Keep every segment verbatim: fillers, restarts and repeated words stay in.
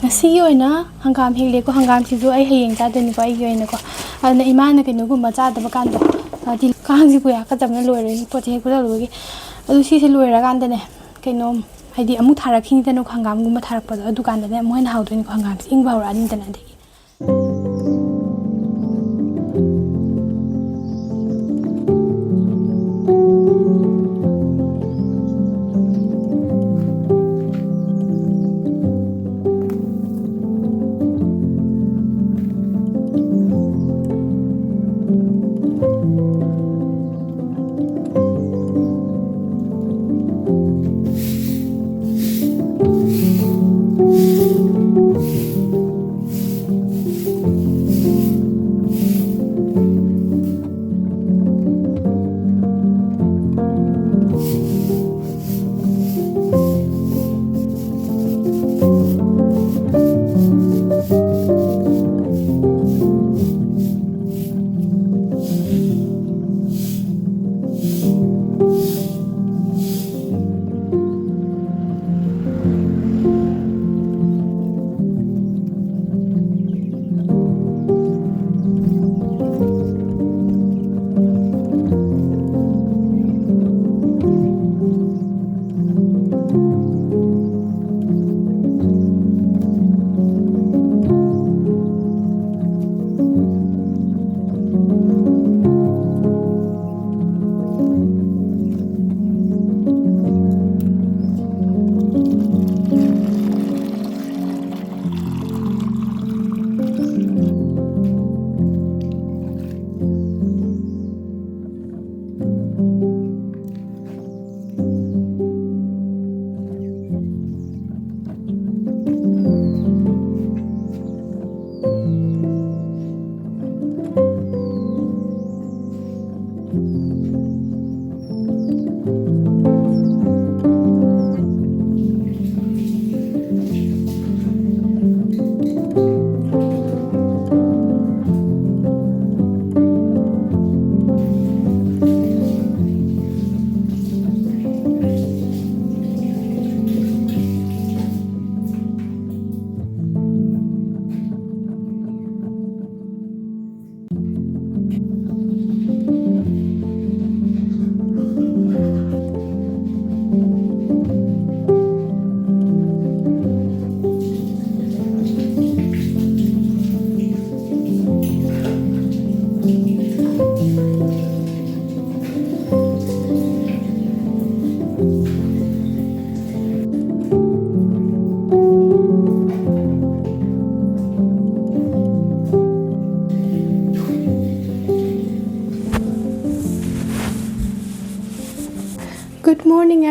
ꯉꯁꯤꯒꯤ ꯑꯣꯏꯅ ꯍꯪꯒꯥꯝ ꯍꯦꯛꯂꯦꯀꯣ꯫ ꯍꯪꯒꯥꯝꯁꯤꯁꯨ ꯑꯩ ꯍꯌꯦꯡ ꯆꯥꯗꯣꯏꯅꯤꯀꯣ, ꯑꯩꯒꯤ ꯑꯣꯏꯅꯀꯣ꯫ ꯑꯗꯨꯅ ꯏꯃꯥꯅ ꯀꯩꯅꯣꯒꯨꯝꯕ ꯆꯥꯗꯕ ꯀꯥꯟꯗꯣ, ꯍꯥꯏꯗꯤ ꯀꯥꯡꯁꯤꯕꯨ ꯌꯥꯝ ꯍꯥꯀꯠꯆꯕꯅ ꯂꯣꯏꯔꯦ, ꯄꯣꯠꯁꯦ ꯍꯦꯛꯄ ꯆꯠꯂꯨꯕꯒꯤ꯫ ꯑꯗꯨ ꯁꯤꯁꯦ ꯂꯣꯏꯔꯀꯥꯟꯗꯅꯦ, ꯀꯩꯅꯣ, ꯍꯥꯏꯗꯤ ꯑꯃꯨꯛ ꯊꯥꯔꯛꯈꯤꯅꯤꯗꯅꯀꯣ, ꯍꯪꯒꯥꯝꯒꯨꯝꯕ ꯊꯥꯔꯛꯄꯗꯣ꯫ ꯑꯗꯨꯀꯥꯟꯗꯅꯦ ꯑꯃꯨꯛ ꯍꯦꯟꯅ ꯍꯥꯎꯗꯣꯏꯅꯤꯀꯣ, ꯍꯪꯒꯥꯝꯁꯦ ꯏꯪꯕ ꯍꯧꯔꯛꯑꯅꯤꯗꯅ꯫ ꯑꯗꯒꯤ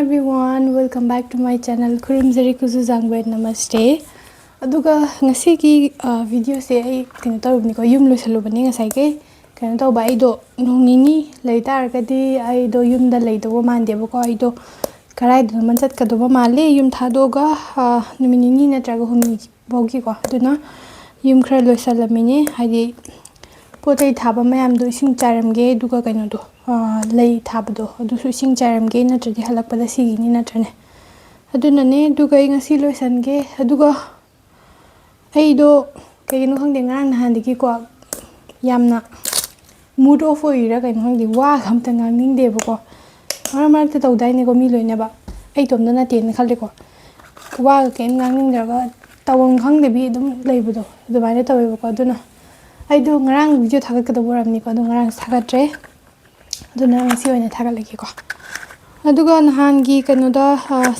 Everyone, welcome back to my channel. ꯈꯨꯔꯨꯝꯖꯔꯤ ꯀꯨꯖꯨ ꯖꯥꯡꯕꯦꯟ, ꯅꯃꯁꯇꯦ꯫ ꯑꯗꯨꯒ ꯉꯁꯤꯒꯤ ꯚꯤꯗꯤꯑꯣꯁꯦ ꯑꯩ ꯀꯩꯅꯣ ꯇꯧꯔꯨꯕꯅꯤꯀꯣ, ꯌꯨꯝ ꯂꯣꯏꯁꯜꯂꯨꯕꯅꯤ ꯉꯁꯥꯏꯒꯤ꯫ ꯀꯩꯅꯣ ꯇꯧꯕ, ꯑꯩꯗꯣ ꯅꯣꯡ ꯅꯤꯅꯤ ꯂꯩ ꯇꯥꯔꯒꯗꯤ ꯑꯩꯗꯣ ꯌꯨꯝꯗ ꯂꯩꯗꯧꯕ ꯃꯥꯟꯗꯦꯕꯀꯣ꯫ ꯑꯩꯗꯣ ꯀꯗꯥꯏꯗꯅꯣꯃ ꯆꯠꯀꯗꯧꯕ ꯃꯥꯜꯂꯦ꯫ ꯌꯨꯝ ꯊꯥꯗꯣꯛꯑꯒ ꯅꯨꯃꯤꯠ ꯅꯤꯅꯤ ꯅꯠꯇ꯭ꯔꯒ ꯍꯨꯝꯅꯤ ꯐꯥꯎꯒꯤꯀꯣ꯫ ꯑꯗꯨꯅ ꯌꯨꯝ ꯈꯔ ꯂꯣꯏꯁꯜꯂꯝꯃꯤꯅꯦ, ꯍꯥꯏꯗꯤ ꯄꯣꯠ ꯆꯩ ꯊꯥꯕ ꯃꯌꯥꯝꯗꯣ ꯏꯁꯤꯡ ꯆꯥꯏꯔꯝꯒꯦ, ꯑꯗꯨꯒ ꯀꯩꯅꯣꯗꯣ, ꯂꯩ ꯊꯥꯕꯗꯣ ꯑꯗꯨꯁꯨ ꯏꯁꯤꯡ ꯆꯥꯏꯔꯝꯒꯦ, ꯅꯠꯇ꯭ꯔꯗꯤ ꯍꯜꯂꯛꯄꯗ ꯁꯤꯒꯤꯅꯤ ꯅꯠꯇ꯭ꯔꯅꯦ꯫ ꯑꯗꯨꯅꯅꯦ꯫ ꯑꯗꯨꯒ ꯑꯩ ꯉꯁꯤ ꯂꯣꯏꯁꯟꯒꯦ꯫ ꯑꯗꯨꯒ ꯑꯩꯗꯣ ꯀꯩꯒꯤꯅꯣ ꯈꯪꯗꯦ, ꯉꯔꯥꯡ ꯅꯍꯥꯟꯗꯒꯤꯀꯣ ꯌꯥꯝꯅ mood off ꯑꯣꯏꯔꯤꯔꯥ ꯀꯩꯅꯣ ꯈꯪꯗꯦ, ꯋꯥꯒ ꯑꯝꯇ ꯉꯥꯡꯅꯤꯡꯗꯦꯕꯀꯣ꯫ ꯃꯔꯛ ꯃꯔꯛꯇ ꯇꯧꯗꯥꯏꯅꯦꯀꯣ ꯃꯤ ꯂꯣꯏꯅꯕ, ꯑꯩ ꯏꯇꯣꯝꯇ ꯅꯠꯇꯦꯅ ꯈꯜꯂꯦꯀꯣ꯫ ꯋꯥꯒ ꯀꯩꯝ ꯉꯥꯡꯅꯤꯡꯗ꯭ꯔꯒ ꯇꯧꯐꯝ ꯈꯪꯗꯕꯤ ꯑꯗꯨꯝ ꯂꯩꯕꯗꯣ ꯑꯗꯨꯃꯥꯏꯅ ꯇꯧꯋꯦꯕꯀꯣ꯫ ꯑꯗꯨꯅ ꯑꯩꯗꯣ ꯉꯔꯥꯡ ꯚꯤꯗꯤꯑꯣ ꯊꯥꯒꯠꯀꯗꯕ ꯑꯣꯏꯔꯝꯅꯤꯀꯣ, ꯑꯗꯣ ꯉꯔꯥꯡ ꯊꯥꯒꯠꯇ꯭ꯔꯦ꯫ ꯑꯗꯨꯅ ꯉꯁꯤ ꯑꯣꯏꯅ ꯊꯥꯒꯠꯂꯒꯦꯀꯣ꯫ ꯑꯗꯨꯒ ꯅꯍꯥꯟꯒꯤ ꯀꯩꯅꯣꯗ,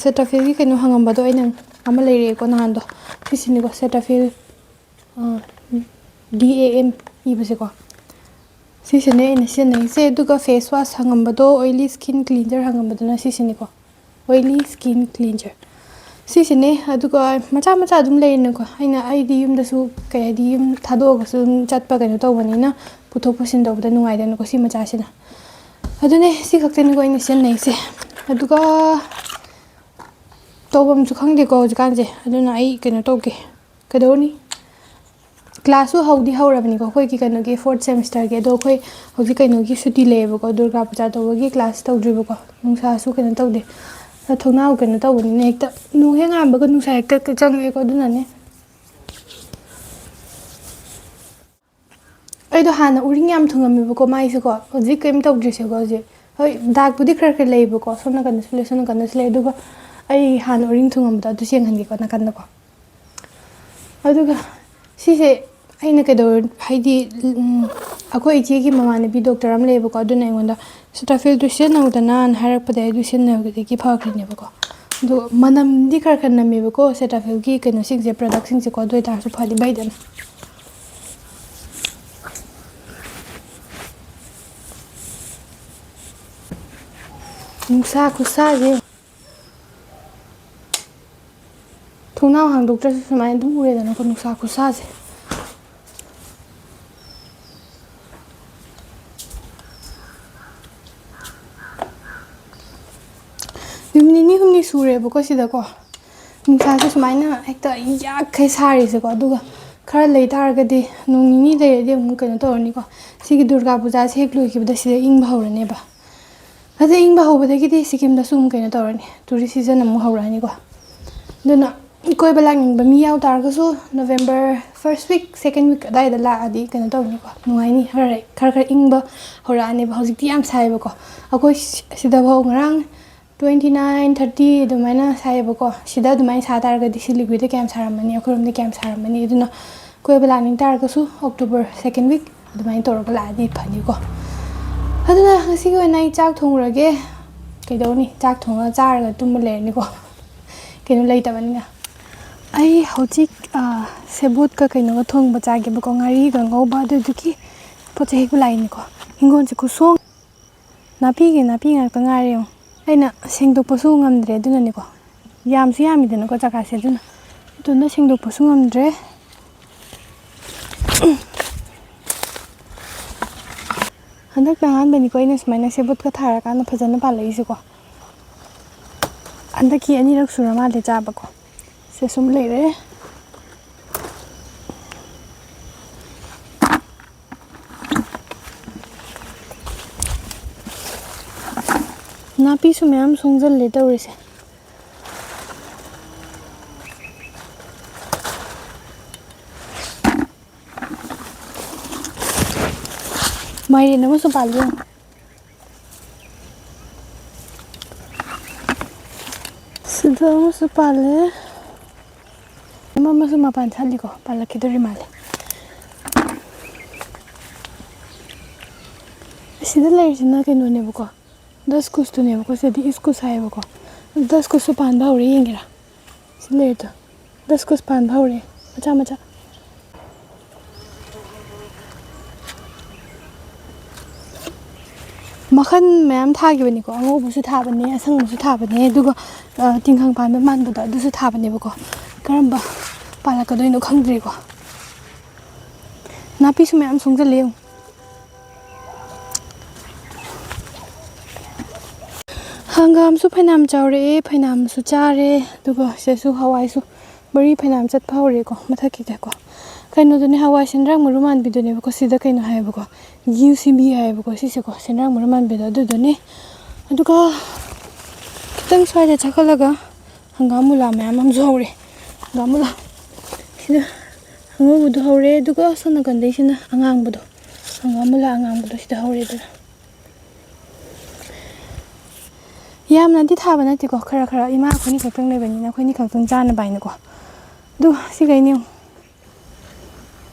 ꯁꯦꯇꯥꯐꯤꯜꯒꯤ ꯀꯩꯅꯣ ꯍꯪꯉꯝꯕꯗꯣ ꯑꯩꯅ ꯑꯃ ꯂꯩꯔꯛꯑꯦꯀꯣ ꯅꯍꯥꯟꯗꯣ꯫ ꯁꯤꯁꯤꯅꯤꯀꯣ ꯁꯦꯇꯥꯐꯤꯜ, ꯗꯤ ꯑꯦ ꯑꯦꯝ ꯏꯕꯁꯦꯀꯣ꯫ ꯁꯤꯁꯤꯅꯦ ꯑꯩꯅ ꯁꯤꯖꯤꯟꯅꯔꯤꯁꯦ꯫ ꯑꯗꯨꯒ ꯐꯦꯁ ꯋꯥꯁ ꯍꯪꯉꯝꯕꯗꯣ, ꯑꯣꯏꯂꯤ ꯁ꯭ꯀꯤꯟ ꯀ꯭ꯂꯤꯟꯖꯔ ꯍꯪꯉꯝꯕꯗꯨꯅ ꯁꯤꯁꯤꯅꯤꯀꯣ, ꯑꯣꯏꯂꯤ ꯁ꯭ꯀꯤꯟ ꯀ꯭ꯂꯤꯟꯖꯔ꯫ ꯁꯤꯁꯤꯅꯦ꯫ ꯑꯗꯨꯒ ꯃꯆꯥ ꯃꯆꯥ ꯑꯗꯨꯝ ꯂꯩꯔꯦꯅꯀꯣ꯫ ꯑꯩꯅ, ꯑꯩꯗꯤ ꯌꯨꯝꯗꯁꯨ ꯀꯩ ꯍꯥꯏꯗꯤ ꯌꯨꯝ ꯊꯥꯗꯣꯛꯑꯒꯁꯨ ꯑꯗꯨꯝ ꯆꯠꯄ ꯀꯩꯅꯣ ꯇꯧꯕꯅꯤꯅ ꯄꯨꯊꯣꯛ ꯄꯨꯁꯤꯟ ꯇꯧꯕꯗ ꯅꯨꯡꯉꯥꯏꯗꯅꯀꯣ ꯁꯤ ꯃꯆꯥꯁꯤꯅ꯫ ꯑꯗꯨꯅꯦ, ꯁꯤ ꯈꯛꯇꯅꯤꯀꯣ ꯑꯩꯅ ꯁꯤꯖꯤꯟꯅꯩꯁꯦ꯫ ꯑꯗꯨꯒ ꯇꯧꯐꯝꯁꯨ ꯈꯪꯗꯦꯀꯣ ꯍꯧꯖꯤꯛꯀꯥꯟꯁꯦ꯫ ꯑꯗꯨꯅ ꯑꯩ ꯀꯩꯅꯣ ꯇꯧꯒꯦ꯫ ꯀꯩꯗꯧꯔꯅꯤ? ꯀ꯭ꯂꯥꯁꯁꯨ ꯍꯧꯗꯤ ꯍꯧꯔꯕꯅꯤꯀꯣ ꯑꯩꯈꯣꯏꯒꯤ ꯀꯩꯅꯣꯒꯤ fourth semesterꯒꯤ꯫ ꯑꯗꯣ ꯑꯩꯈꯣꯏ ꯍꯧꯖꯤꯛ ꯀꯩꯅꯣꯒꯤ ꯁꯨꯇꯤ ꯂꯩꯌꯦꯕꯀꯣ, ꯗꯨꯔꯒꯥ ꯄꯨꯖꯥ ꯇꯧꯕꯒꯤ ꯀ꯭ꯂꯥꯁ ꯇꯧꯗ꯭ꯔꯤꯕꯀꯣ꯫ ꯅꯨꯡꯁꯥꯁꯨ ꯀꯩꯅꯣ ꯇꯧꯗꯦ꯫ ꯑꯗꯣ ꯊꯣꯡꯅꯥꯎ ꯀꯩꯅꯣ ꯇꯧꯕꯅꯤꯅ ꯍꯦꯛꯇ ꯅꯣꯡ ꯍꯦꯛ ꯉꯥꯟꯕꯒ ꯅꯨꯡꯁꯥ ꯍꯦꯛꯇ ꯆꯪꯉꯛꯑꯦꯀꯣ꯫ ꯑꯗꯨꯅꯅꯦ꯫ ꯑꯩꯗꯣ ꯍꯥꯟꯅ ꯎꯔꯤꯡ ꯌꯥꯝ ꯊꯨꯡꯉꯝꯃꯦꯕꯀꯣ ꯃꯥꯏꯁꯦꯀꯣ꯫ ꯍꯧꯖꯤꯛ ꯀꯩꯝ ꯇꯧꯗ꯭ꯔꯤꯁꯦꯀꯣ ꯍꯧꯖꯤꯛ꯫ ꯍꯣꯏ, ꯗꯥꯛꯄꯨꯗꯤ ꯈꯔ ꯈꯔ ꯂꯩꯌꯦꯕꯀꯣ꯫ ꯁꯣꯝ ꯅꯥꯀꯟꯗꯁꯨ ꯂꯩ, ꯁꯣꯝ ꯅꯥꯀꯟꯗꯁꯨ ꯂꯩ꯫ ꯑꯗꯨꯒ ꯑꯩ ꯍꯥꯟꯅ ꯎꯔꯤꯡ ꯊꯨꯡꯉꯝꯕꯗꯣ ꯑꯗꯨꯁꯨ ꯌꯦꯡꯍꯟꯒꯦꯀꯣ ꯅꯥꯀꯟꯗꯀꯣ꯫ ꯑꯗꯨꯒ ꯁꯤꯁꯦ ꯑꯩꯅ ꯀꯩꯗꯧꯔ-, ꯍꯥꯏꯗꯤ, ꯎꯝ, ꯑꯩꯈꯣꯏ ꯏꯆꯦꯒꯤ ꯃꯃꯥꯟꯅꯕꯤ ꯗꯣꯛꯇꯔ ꯑꯃ ꯂꯩꯌꯦꯕꯀꯣ꯫ ꯑꯗꯨꯅ ꯑꯩꯉꯣꯟꯗ "ꯁꯦꯇꯥꯐꯤꯜꯗꯨ ꯁꯤꯖꯤꯟꯅꯧꯗꯅ"ꯅ ꯍꯥꯏꯔꯛꯄꯗꯒꯤ ꯑꯩ ꯑꯗꯨ ꯁꯤꯖꯤꯟꯅꯕꯗꯒꯤ ꯐꯈ꯭ꯔꯤꯅꯦꯕꯀꯣ꯫ ꯑꯗꯣ ꯃꯅꯝꯗꯤ ꯈꯔ ꯈꯔ ꯅꯝꯃꯦꯕꯀꯣ ꯁꯦꯇꯥꯐꯤꯜꯒꯤ ꯀꯩꯅꯣꯁꯤꯡꯁꯦ, productꯁꯤꯡꯁꯦꯀꯣ꯫ ꯑꯗꯨ ꯑꯣꯏꯇꯥꯔꯁꯨ ꯐꯗꯤ ꯐꯩꯗꯅ꯫ ꯅꯨꯡꯁꯥ ꯈꯨꯠꯁꯥꯁꯦ꯫ ꯊꯣꯡꯅꯥꯎ ꯍꯥꯡꯗꯣꯛꯇ꯭ꯔꯁꯨ ꯁꯨꯃꯥꯏꯅ ꯑꯗꯨꯝ ꯎꯔꯦꯗꯅꯀꯣ, ꯅꯨꯡꯁꯥ ꯈꯨꯁꯥꯁꯦ꯫ ꯅꯨꯃꯤꯠ ꯅꯤꯅꯤ ꯍꯨꯝꯅꯤ ꯁꯨꯔꯦꯕꯀꯣ ꯁꯤꯗꯀꯣ, ꯅꯨꯡꯁꯥꯁꯦ ꯁꯨꯃꯥꯏꯅ ꯍꯦꯛꯇ ꯌꯥꯛꯈꯩ ꯁꯥꯔꯤꯁꯦꯀꯣ꯫ ꯑꯗꯨꯒ ꯈꯔ ꯂꯩ ꯇꯥꯔꯒꯗꯤ, ꯅꯣꯡ ꯅꯤꯅꯤ ꯂꯩꯔꯗꯤ ꯑꯃꯨꯛ ꯀꯩꯅꯣ ꯇꯧꯔꯅꯤꯀꯣ꯫ ꯁꯤꯒꯤ ꯗꯨꯔꯒꯥ ꯄꯨꯖꯥꯁꯦ ꯍꯦꯛ ꯂꯣꯏꯈꯤꯕꯗ ꯁꯤꯗ ꯏꯪꯕ ꯍꯧꯔꯅꯦꯕ꯫ ꯑꯗ ꯏꯪꯕ ꯍꯧꯕꯗꯒꯤꯗꯤ ꯁꯤꯀꯤꯝꯗꯁꯨ ꯑꯃꯨꯛ ꯀꯩꯅꯣ ꯇꯧꯔꯅꯤ, tourist season ꯑꯃꯨꯛ ꯍꯧꯔꯛꯑꯅꯤꯀꯣ꯫ ꯑꯗꯨꯅ ꯀꯣꯏꯕ ꯂꯥꯛꯅꯤꯡꯕ ꯃꯤ ꯌꯥꯎ ꯇꯥꯔꯒꯁꯨ November first week, second week ꯑꯗꯥꯏꯗ ꯂꯥꯛꯑꯗꯤ ꯀꯩꯅꯣ ꯇꯧꯅꯤꯀꯣ, ꯅꯨꯡꯉꯥꯏꯅꯤ꯫ ꯈꯔ ꯈꯔ ꯈꯔ ꯏꯪꯕ ꯍꯧꯔꯛꯑꯅꯦꯕ꯫ ꯍꯧꯖꯤꯛꯇꯤ ꯌꯥꯝ ꯁꯥꯏꯌꯦꯕꯀꯣ꯫ ꯑꯩꯈꯣꯏ ꯁꯤ-, ꯁꯤꯗꯐꯥꯎ ꯉꯔꯥꯡ twenty nine, thirty ꯑꯗꯨꯃꯥꯏꯅ ꯁꯥꯏꯌꯦꯕꯀꯣ꯫ ꯁꯤꯗ ꯑꯗꯨꯃꯥꯏꯅ ꯁꯥ ꯇꯥꯔꯒꯗꯤ ꯁꯤꯂꯤꯒꯨꯔꯤꯗ ꯀꯌꯥꯝ ꯁꯥꯔꯝꯃꯅꯤ, ꯑꯩꯈꯣꯏꯔꯣꯝꯗ ꯀꯌꯥꯝ ꯁꯥꯔꯝꯃꯅꯤ꯫ ꯑꯗꯨꯅ ꯀꯣꯏꯕ ꯂꯥꯛꯅꯤꯡ ꯇꯥꯔꯒꯁꯨ October second week ꯑꯗꯨꯃꯥꯏꯅ ꯇꯧꯔꯒ ꯂꯥꯛꯑꯗꯤ ꯐꯅꯤꯀꯣ꯫ ꯑꯗꯨꯅ ꯉꯁꯤꯒꯤ ꯑꯣꯏꯅ ꯑꯩ ꯆꯥꯛ ꯊꯣꯡꯉꯨꯔꯒꯦ꯫ ꯀꯩꯗꯧꯅꯤ, ꯆꯥꯛ ꯊꯣꯡꯉꯒ ꯆꯥꯔꯒ ꯇꯨꯝꯕ ꯂꯩꯔꯅꯤꯀꯣ, ꯀꯩꯅꯣ ꯂꯩꯇꯕꯅꯤꯅ꯫ ꯑꯩ ꯍꯧꯖꯤꯛ, ꯑ, ꯁꯦꯕꯣꯠꯀ ꯀꯩꯅꯣꯒ ꯊꯣꯡꯕ ꯆꯥꯒꯦꯕꯀꯣ, ꯉꯥꯔꯤꯒ ꯉꯧꯕ꯫ ꯑꯗꯨꯗꯨꯒꯤ ꯄꯣꯠ ꯆꯩ ꯍꯦꯛꯄ ꯂꯥꯛꯏꯅꯤꯀꯣ꯫ ꯍꯤꯡꯒꯣꯜꯁꯦ ꯈꯨꯁꯣꯡ, ꯅꯥꯄꯤꯒꯤ ꯅꯥꯄꯤ ꯉꯥꯛꯇ ꯉꯥꯏꯔꯦ ꯌꯦꯡꯉꯣ꯫ ꯑꯩꯅ ꯁꯦꯡꯗꯣꯛꯄꯁꯨ ꯉꯝꯗ꯭ꯔꯦ ꯑꯗꯨꯅꯅꯤꯀꯣ꯫ ꯌꯥꯝꯁꯨ ꯌꯥꯝꯃꯤꯗꯅꯀꯣ ꯖꯒꯥꯁꯦ, ꯑꯗꯨꯅ꯫ ꯑꯗꯨꯅ ꯁꯦꯡꯗꯣꯛꯄꯁꯨ ꯉꯝꯗ꯭ꯔꯦ꯫ ꯍꯟꯗꯛꯇ ꯑꯍꯥꯟꯕꯅꯤꯀꯣ ꯑꯩꯅ ꯁꯨꯃꯥꯏꯅ ꯁꯦꯕꯣꯠꯀ ꯊꯥꯔꯀꯥꯟꯗ ꯐꯖꯅ ꯄꯥꯜꯂꯛꯏꯁꯦꯀꯣ꯫ ꯍꯟꯗꯛꯀꯤ ꯑꯅꯤꯔꯛ ꯁꯨꯔ ꯃꯥꯜꯂꯦ ꯆꯥꯕꯀꯣ꯫ ꯁꯦ ꯁꯨꯝ ꯂꯩꯔꯦ꯫ ꯅꯥꯄꯤꯁꯨ ꯃꯌꯥꯝ ꯁꯣꯡꯖꯜꯂꯦ ꯇꯧꯔꯤꯁꯦ꯫ ꯃꯥꯏꯔꯦꯟ ꯑꯃꯁꯨ ꯄꯥꯜꯂꯤ ꯌꯦꯡꯉꯣ꯫ ꯁꯤꯗ ꯑꯃꯁꯨ ꯄꯥꯜꯂꯦ꯫ ꯑꯃ ꯑꯃꯁꯨ ꯃꯄꯥꯟ ꯁꯥꯠꯂꯤꯀꯣ, ꯄꯥꯜꯂꯛꯈꯤꯗꯣꯔꯤ ꯃꯥꯜꯂꯦ꯫ ꯑꯁꯤꯗ ꯂꯩꯔꯤꯁꯤꯅ ꯀꯩꯅꯣꯅꯦꯕꯀꯣ, ꯗꯁꯀꯨꯁꯇꯨꯅꯦꯕꯀꯣ, ꯁꯤꯗꯗꯤ ꯏꯁꯀꯨꯁ ꯍꯥꯏꯌꯦꯕꯀꯣ꯫ ꯗꯁꯀꯨꯁꯁꯨ ꯄꯥꯟꯕ ꯍꯧꯔꯦ, ꯌꯦꯡꯒꯦꯔꯥ? ꯁꯤ ꯂꯩꯔꯤꯗꯣ꯫ ꯗꯁꯀꯨꯁ ꯄꯥꯟꯕ ꯍꯧꯔꯦ, ꯃꯆꯥ ꯃꯆꯥ꯫ ꯃꯈꯜ ꯃꯌꯥꯝ ꯊꯥꯈꯤꯕꯅꯤꯀꯣ, ꯑꯉꯧꯕꯁꯨ ꯊꯥꯕꯅꯦ, ꯑꯁꯪꯕꯁꯨ ꯊꯥꯕꯅꯦ, ꯑꯗꯨꯒ, ꯑ, ꯇꯤꯡꯈꯪ ꯄꯥꯟꯕ ꯃꯥꯟꯕꯗꯣ ꯑꯗꯨꯁꯨ ꯊꯥꯕꯅꯦꯕꯀꯣ꯫ ꯀꯔꯝꯕ ꯄꯥꯜꯂꯛꯀꯗꯣꯏꯅꯣ ꯈꯪꯗ꯭ꯔꯤꯀꯣ꯫ ꯅꯥꯄꯤꯁꯨ ꯃꯌꯥꯝ ꯁꯣꯡꯖꯜꯂꯦ ꯌꯦꯡꯉꯨ꯫ ꯍꯪꯒꯥꯝꯁꯨ ꯐꯅꯌꯥꯝ ꯆꯥꯎꯔꯛꯑꯦ, ꯐꯅꯌꯥꯝꯁꯨ ꯆꯥꯔꯦ, ꯑꯗꯨꯒ ꯁꯤꯗꯁꯨ ꯍꯋꯥꯏꯁꯨ ꯃꯔꯤ ꯐꯅꯌꯥꯝ ꯆꯠꯄ ꯍꯧꯔꯦꯀꯣ, ꯃꯊꯛꯀꯤꯗꯀꯣ꯫ ꯀꯩꯅꯣꯗꯨꯅꯦ, ꯍꯋꯥꯏ ꯁꯦꯟꯗ꯭ꯔꯥꯡ ꯃꯔꯨ ꯃꯥꯟꯕꯤꯗꯨꯅꯦꯕꯀꯣ꯫ ꯁꯤꯗ ꯀꯩꯅꯣ ꯍꯥꯏꯌꯦꯕꯀꯣ, ꯌꯨ ꯁꯤ ꯕꯤ ꯍꯥꯏꯌꯦꯕꯀꯣ, ꯁꯤꯁꯦꯀꯣ, ꯁꯦꯟꯗ꯭ꯔꯥꯡ ꯃꯔꯨ ꯃꯥꯟꯕꯤꯗꯣ ꯑꯗꯨꯗꯨꯅꯦ꯫ ꯑꯗꯨꯒ ꯈꯤꯇꯪ ꯁ꯭ꯋꯥꯏꯗ ꯆꯈꯠꯂꯒ ꯍꯪꯒꯥꯝ ꯃꯨꯂꯥ ꯃꯌꯥꯝ ꯑꯃꯁꯨ ꯍꯧꯔꯦ꯫ ꯍꯪꯒꯥꯝ ꯃꯨꯂꯥ ꯁꯤꯗ ꯑꯉꯧꯕꯗꯣ ꯍꯧꯔꯦ, ꯑꯗꯨꯒ ꯁꯣꯝ ꯅꯥꯀꯟꯗꯩꯁꯤꯅ ꯑꯉꯥꯡꯕꯗꯣ, ꯍꯪꯒꯥꯝ ꯃꯨꯂꯥ ꯑꯉꯥꯡꯕꯗꯣ ꯁꯤꯗ ꯍꯧꯔꯦ꯫ ꯑꯗꯨꯅ ꯌꯥꯝꯅꯗꯤ ꯊꯥꯕ ꯅꯠꯇꯦꯀꯣ, ꯈꯔ ꯈꯔ, ꯏꯃꯥ ꯑꯩꯈꯣꯏꯅꯤ ꯈꯛꯇꯪ ꯂꯩꯕꯅꯤꯅ ꯑꯩꯈꯣꯏꯅꯤ ꯈꯛꯇꯪ ꯆꯥꯅꯕ ꯍꯥꯏꯅꯀꯣ꯫ ꯑꯗꯨ ꯁꯤꯈꯩꯅꯦ ꯌꯦꯡꯉꯨ꯫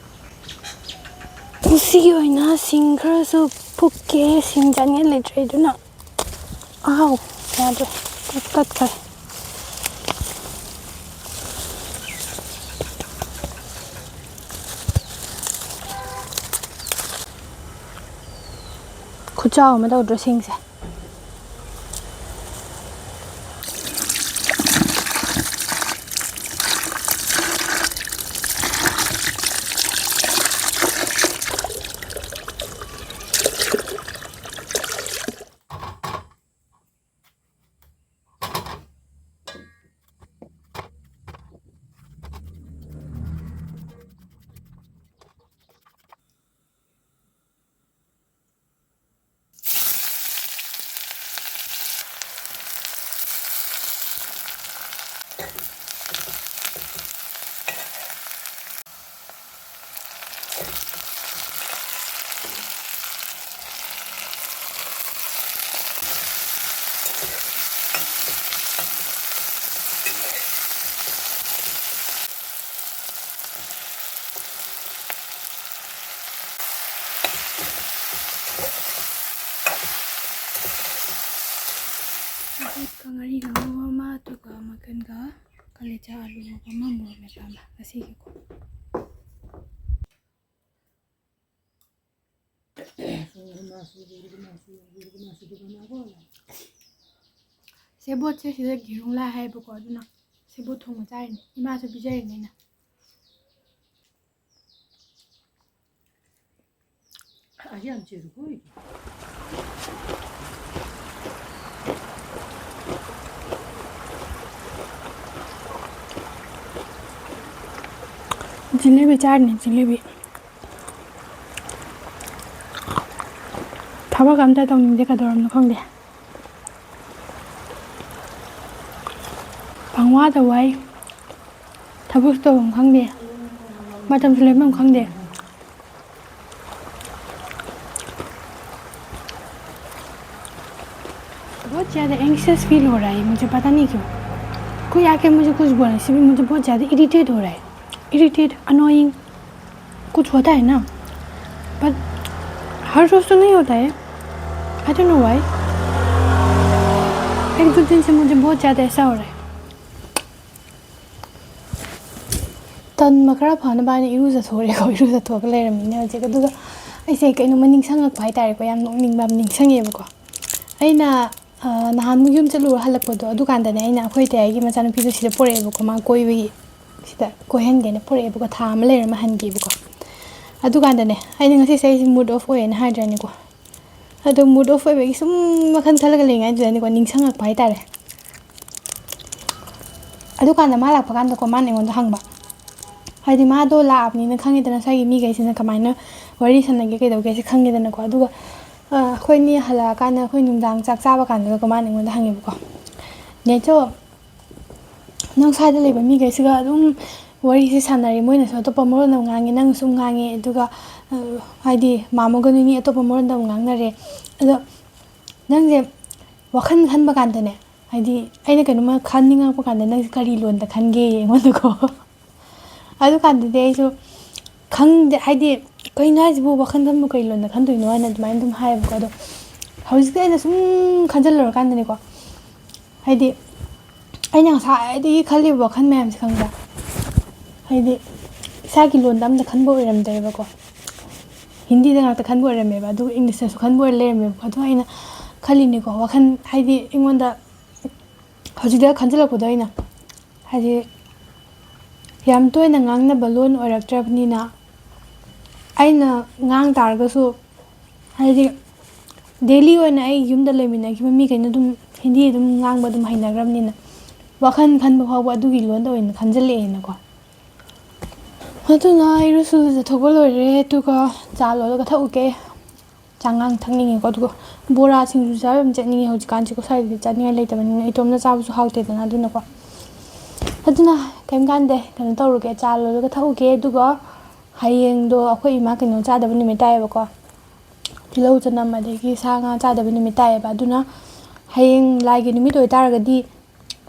ꯉꯁꯤꯒꯤ ꯑꯣꯏꯅ ꯁꯤꯡ ꯈꯔꯁꯨ ꯐꯨꯛꯀꯦ, ꯁꯤꯡ ꯆꯥꯅꯤꯡꯉꯥꯏ ꯂꯩꯇ꯭ꯔꯦ, ꯑꯗꯨꯅ ꯑꯥꯎ, ꯌꯥꯗ꯭ꯔꯦ꯫ ꯇꯠ-, ꯇꯠꯈ꯭ꯔꯦ꯫ ꯈꯨꯠꯆꯥꯎ ꯑꯃ ꯇꯧꯗ꯭ꯔꯣ ꯁꯤꯡꯁꯦ? ꯉꯥꯔꯤꯒ ꯉꯧꯕ ꯑꯃ, ꯑꯗꯨꯒ ꯃꯪꯒꯟꯒ ꯀꯂꯦꯖꯥ ꯑꯂꯨ ꯉꯧꯕ ꯑꯃ, ꯃꯣꯔꯣꯛ ꯃꯦꯠꯄ ꯑꯃ ꯉꯁꯤꯒꯤꯀꯣ꯫ ꯁꯦꯕꯣꯠꯁꯦ ꯁꯤꯗ ꯒꯤꯔꯨꯡ ꯂꯥꯏ ꯍꯥꯏꯌꯦꯕꯀꯣ, ꯑꯗꯨꯅ ꯁꯦꯕꯣꯠ ꯊꯣꯡꯕ ꯆꯥꯔꯤꯅꯦ, ꯏꯃꯥꯁꯨ ꯄꯤꯖꯔꯤꯅꯦ ꯑꯩꯅ꯫ ꯖꯤꯂꯤꯕꯤ ꯆꯥꯔꯤꯅꯦ, ꯖꯤꯂꯤꯕꯤ꯫ ꯊꯕꯛ ꯑꯝꯇ ꯇꯧꯅꯤꯡꯗꯦ, ꯀꯩꯗꯧꯔꯝꯅꯣ ꯈꯪꯗꯦ꯫ ꯄꯪꯋꯥꯗ ꯋꯥꯏ꯫ ꯊꯕꯛꯁꯨ ꯇꯧꯐꯝ ꯈꯪꯗꯦ, ꯃꯇꯝꯁꯨ ꯂꯦꯟꯐꯝ ꯈꯪꯗꯦ꯫ बहुत ज़्यादा एंग्शियस फील हो रहा है मुझे, पता नहीं क्यों। कोई आके मुझे कुछ बोले, इससे भी मुझे बहुत ज़्यादा इरिटेट हो रहा है। इरिटेट, अनोइंग, कुछ होता है ना, पर हर रोज़ तो नहीं होता है। आई डोंट नो व्हाई, एक दो दिन से मुझे बहुत ज़्यादा ऐसा हो रहा है। ꯇꯟꯕ ꯈꯔ ꯐꯅꯕ ꯍꯥꯏꯅ ꯏꯔꯨꯖꯊꯣꯛꯎꯔꯦꯀꯣ꯫ ꯏꯔꯨꯖꯊꯣꯛꯑꯒ ꯂꯩꯔꯝꯃꯤꯅꯦ ꯍꯧꯖꯤꯛ꯫ ꯑꯗꯨꯒ ꯑꯩꯁꯦ ꯀꯩꯅꯣꯝꯃ ꯅꯤꯡꯁꯤꯡꯉꯛꯄ ꯍꯥꯏꯇꯥꯔꯦꯀꯣ, ꯌꯥꯝ ꯅꯣꯛꯅꯤꯡꯕ ꯑꯃ ꯅꯤꯡꯁꯤꯡꯉꯦꯕꯀꯣ꯫ ꯑꯩꯅ, ꯑ, ꯅꯍꯥꯟꯃꯨꯛ ꯌꯨꯝ ꯆꯠꯂꯨꯔ ꯍꯜꯂꯛꯄꯗꯣ, ꯑꯗꯨꯀꯥꯟꯗꯅꯦ ꯑꯩꯅ ꯑꯩꯈꯣꯏ ꯏꯇꯩꯒꯤ ꯃꯆꯥꯅꯨꯄꯤꯗꯣ ꯁꯤꯗ ꯄꯣꯔꯛꯑꯦꯕꯀꯣ, ꯃꯥ ꯀꯣꯏꯕꯒꯤ ꯁꯤꯗ ꯀꯣꯏꯍꯟꯒꯦꯅ ꯄꯣꯔꯛꯑꯦꯕꯀꯣ꯫ ꯊꯥ ꯑꯃ ꯂꯩꯔꯝꯃ ꯍꯟꯒꯦꯕꯀꯣ꯫ ꯑꯗꯨꯀꯥꯟꯗꯅꯦ ꯑꯩꯅ ꯉꯁꯤꯁꯦ ꯑꯩꯁꯦ ꯃꯨꯠ ꯑꯣꯐ ꯑꯣꯏꯌꯦꯅ ꯍꯥꯏꯗ꯭ꯔꯅꯦꯀꯣ꯫ ꯑꯗꯣ ꯃꯨꯠ ꯑꯣꯐ ꯑꯣꯏꯕꯒꯤ ꯁꯨꯝ ꯋꯥꯈꯜ ꯈꯜꯂꯒ ꯂꯩꯔꯤꯉꯩꯗꯨꯗꯅꯦꯀꯣ, ꯅꯤꯡꯁꯤꯡꯉꯛꯄ ꯍꯥꯏꯇꯥꯔꯦ꯫ ꯑꯗꯨꯀꯥꯟꯗ ꯃꯥ ꯂꯥꯛꯄ ꯀꯥꯟꯗꯀꯣ, ꯃꯥꯅ ꯑꯩꯉꯣꯟꯗ ꯍꯪꯕ, ꯍꯥꯏꯗꯤ ꯃꯥꯗꯣ ꯂꯥꯛꯑꯕꯅꯤꯅ ꯈꯪꯉꯦꯗꯅ, ꯁ꯭ꯋꯥꯏꯒꯤ ꯃꯤꯈꯩꯁꯤꯅ ꯀꯃꯥꯏꯅ ꯋꯥꯔꯤ ꯁꯥꯟꯅꯒꯦ ꯀꯩꯗꯧꯒꯦꯁꯦ ꯈꯪꯉꯦꯗꯅꯀꯣ꯫ ꯑꯗꯨꯒ, ꯑ, ꯑꯩꯈꯣꯏꯅꯤ ꯍꯜꯂꯛꯑꯀꯥꯟꯗ ꯑꯩꯈꯣꯏ ꯅꯨꯡꯗꯥꯡ ꯆꯥꯛ ꯆꯥꯕ ꯀꯥꯟꯗꯒꯀꯣ, ꯃꯥꯅ ꯑꯩꯉꯣꯟꯗ ꯍꯪꯉꯦꯕꯀꯣ, "ꯅꯦꯆꯣ, ꯅꯪ ꯁ꯭ꯋꯥꯏꯗ ꯂꯩꯕ ꯃꯤꯈꯩꯁꯤꯒ ꯑꯗꯨꯝ ꯋꯥꯔꯤꯁꯦ ꯁꯥꯟꯅꯔꯦ, ꯃꯣꯏꯅꯁꯨ ꯑꯇꯣꯞꯄ ꯃꯔꯣꯟ ꯑꯃ ꯉꯥꯡꯉꯦ, ꯅꯪꯅꯁꯨ ꯑꯃꯨꯛ ꯉꯥꯡꯉꯦ, ꯑꯗꯨꯒ, ꯑ, ꯍꯥꯏꯗꯤ ꯃꯥꯃꯣꯒ ꯅꯣꯏꯅꯤ ꯑꯇꯣꯞꯄ ꯃꯔꯣꯟꯗ ꯑꯃꯨꯛ ꯉꯥꯡꯅꯔꯦ, ꯑꯗꯣ ꯅꯪꯁꯦ ꯋꯥꯈꯜ ꯈꯟꯕ ꯀꯥꯟꯗꯅꯦ, ꯍꯥꯏꯗꯤ ꯑꯩꯅ ꯀꯩꯅꯣꯝꯃ ꯈꯟꯅꯤꯡꯉꯛꯄ ꯀꯥꯟꯗ ꯅꯪꯁꯦ ꯀꯔꯤ ꯂꯣꯟꯗ ꯈꯟꯒꯦ?" ꯑꯩꯉꯣꯟꯗꯀꯣ꯫ ꯑꯗꯨꯀꯥꯟꯗꯗꯤ ꯑꯩꯁꯨ ꯈꯪꯗꯦ, ꯍꯥꯏꯗꯤ ꯀꯩꯅꯣ ꯍꯥꯏꯁꯤꯕꯨ, ꯋꯥꯈꯜ ꯈꯟꯕꯨ ꯀꯩ ꯂꯣꯟꯗ ꯈꯟꯗꯣꯏꯅꯣ ꯍꯥꯏꯅ ꯑꯗꯨꯃꯥꯏꯅ ꯑꯗꯨꯝ ꯍꯥꯏꯌꯦꯕꯀꯣ꯫ ꯑꯗꯣ ꯍꯧꯖꯤꯛꯇꯤ ꯑꯩꯅ ꯁꯨꯝ ꯈꯟꯖꯤꯜꯂꯨꯔꯀꯥꯟꯗꯅꯦꯀꯣ, ꯍꯥꯏꯗꯤ ꯑꯩꯅ ꯉꯁꯥꯏꯗꯒꯤ ꯈꯜꯂꯤꯕ ꯋꯥꯈꯜ ꯃꯌꯥꯝꯁꯦ ꯈꯪꯕ꯭ꯔꯥ, ꯍꯥꯏꯗꯤ ꯏꯁꯥꯒꯤ ꯂꯣꯟꯗ ꯑꯝꯇ ꯈꯟꯕ ꯑꯣꯏꯔꯝꯗ꯭ꯔꯦꯕꯀꯣ꯫ ꯍꯤꯟꯗꯤꯗ ꯉꯥꯛꯇ ꯈꯟꯕ ꯑꯣꯏꯔꯝꯃꯦꯕ, ꯑꯗꯨꯒ ꯏꯪꯂꯤꯁꯇꯁꯨ ꯈꯟꯕ ꯑꯣꯏꯔ ꯂꯩꯔꯝꯃꯦꯕ꯫ ꯑꯗꯣ ꯑꯩꯅ ꯈꯜꯂꯤꯅꯤꯀꯣ, ꯋꯥꯈꯜ ꯍꯥꯏꯗꯤ ꯑꯩꯉꯣꯟꯗ ꯍꯧꯖꯤꯛꯇ ꯈꯟꯖꯤꯜꯂꯛꯄꯗꯣ ꯑꯩꯅ ꯍꯥꯏꯗꯤ ꯌꯥꯝ ꯇꯣꯏꯅ ꯉꯥꯡꯅꯕ ꯂꯣꯟ ꯑꯣꯏꯔꯛꯇ꯭ꯔꯕꯅꯤꯅ, ꯑꯩꯅ ꯉꯥꯡ ꯇꯥꯔꯒꯁꯨ ꯍꯥꯏꯗꯤ ꯗꯦꯂꯤ ꯑꯣꯏꯅ ꯑꯩ ꯌꯨꯝꯗ ꯂꯩꯃꯤꯟꯅꯈꯤꯕ ꯃꯤꯈꯩꯅ ꯑꯗꯨꯝ ꯍꯤꯟꯗꯤ ꯑꯗꯨꯝ ꯉꯥꯡꯕ ꯑꯗꯨꯝ ꯍꯩꯅꯈ꯭ꯔꯕꯅꯤꯅ, ꯋꯥꯈꯜ ꯈꯟꯕ ꯐꯥꯎꯕ ꯑꯗꯨꯒꯤ ꯂꯣꯟꯗ ꯑꯣꯏꯅ ꯈꯟꯖꯤꯜꯂꯛꯑꯦꯅꯀꯣ꯫ ꯑꯗꯨꯅ ꯑꯩ ꯏꯔꯨꯁꯨ ꯂꯨꯖꯊꯣꯛꯄ ꯂꯣꯏꯔꯦ, ꯑꯗꯨꯒ ꯆꯥ ꯂꯣꯜꯂꯒ ꯊꯛꯎꯒꯦ꯫ ꯆꯥꯉꯥꯡ ꯊꯛꯅꯤꯡꯉꯦꯀꯣ꯫ ꯑꯗꯨꯒ ꯕꯣꯔꯥ ꯁꯤꯡꯖꯨ ꯆꯥꯕ ꯌꯥꯝ ꯆꯠꯅꯤꯡꯉꯦ꯫ ꯍꯧꯖꯤꯛꯀꯥꯟꯁꯤꯀꯣ ꯁ꯭ꯋꯥꯏꯗꯗꯤ ꯆꯥꯅꯤꯡꯉꯥꯏ ꯂꯩꯇꯕꯅꯤꯅ ꯏꯇꯣꯝꯅ ꯆꯥꯕꯁꯨ ꯍꯥꯎꯇꯦꯗꯅ꯫ ꯑꯗꯨꯅꯀꯣ, ꯑꯗꯨꯅ ꯀꯩꯝ ꯀꯥꯟꯗꯦ, ꯀꯩꯅꯣ ꯇꯧꯔꯨꯒꯦ, ꯆꯥ ꯂꯣꯜꯂꯒ ꯊꯛꯎꯒꯦ꯫ ꯑꯗꯨꯒ ꯍꯌꯦꯡꯗꯣ ꯑꯩꯈꯣꯏ ꯏꯃꯥ ꯀꯩꯅꯣ ꯆꯥꯗꯕ ꯅꯨꯃꯤꯠ ꯇꯥꯏꯌꯦꯕꯀꯣ, ꯇꯤꯜꯍꯧ ꯆꯅꯝ ꯑꯗꯒꯤ ꯁꯥ ꯉꯥ ꯆꯥꯗꯕ ꯅꯨꯃꯤꯠ ꯇꯥꯏꯌꯦꯕ꯫ ꯑꯗꯨꯅ ꯍꯌꯦꯡ ꯂꯥꯏꯒꯤ ꯅꯨꯃꯤꯠ ꯑꯣꯏꯇꯥꯔꯒꯗꯤ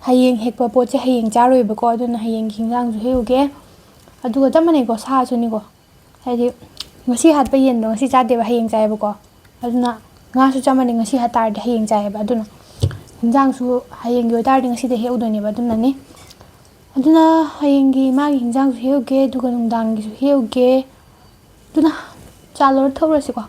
ꯍꯌꯦꯡ ꯍꯦꯛꯄ ꯄꯣꯠꯁꯦ ꯍꯌꯦꯡ ꯆꯥꯔꯣꯏꯕꯀꯣ꯫ ꯑꯗꯨꯅ ꯍꯌꯦꯡꯒꯤ ꯍꯤꯟꯖꯥꯡꯁꯨ ꯍꯦꯛꯎꯒꯦ꯫ ꯑꯗꯨꯒ ꯆꯞ ꯃꯥꯟꯅꯩꯀꯣ, ꯁꯥꯁꯨꯅꯤꯀꯣ꯫ ꯍꯥꯏꯗꯤ ꯉꯁꯤ ꯍꯥꯠꯄ ꯌꯦꯟꯗꯣ ꯉꯁꯤ ꯆꯥꯗꯦꯕ, ꯍꯌꯦꯡ ꯆꯥꯏꯌꯦꯕꯀꯣ꯫ ꯑꯗꯨꯅ ꯉꯥꯁꯨ ꯆꯞ ꯃꯥꯟꯅꯩ, ꯉꯁꯤ ꯍꯥꯠ ꯇꯥꯔꯗꯤ ꯍꯌꯦꯡ ꯆꯥꯏꯌꯦꯕ꯫ ꯑꯗꯨꯅ ꯍꯤꯟꯖꯥꯡꯁꯨ ꯍꯌꯦꯡꯒꯤ ꯑꯣꯏꯇꯥꯔꯗꯤ ꯉꯁꯤꯗ ꯍꯦꯛꯎꯗꯣꯏꯅꯦꯕ꯫ ꯑꯗꯨꯅꯅꯤ꯫ ꯑꯗꯨꯅ ꯍꯌꯦꯡꯒꯤ ꯃꯥꯒꯤ ꯍꯤꯟꯖꯥꯡꯁꯨ ꯍꯦꯛꯎꯒꯦ, ꯑꯗꯨꯒ ꯅꯨꯡꯗꯥꯡꯒꯤꯁꯨ ꯍꯦꯛꯎꯒꯦ꯫ ꯑꯗꯨꯅ ꯆꯥ ꯂꯣꯏꯔ ꯊꯛꯎꯔꯁꯤꯀꯣ꯫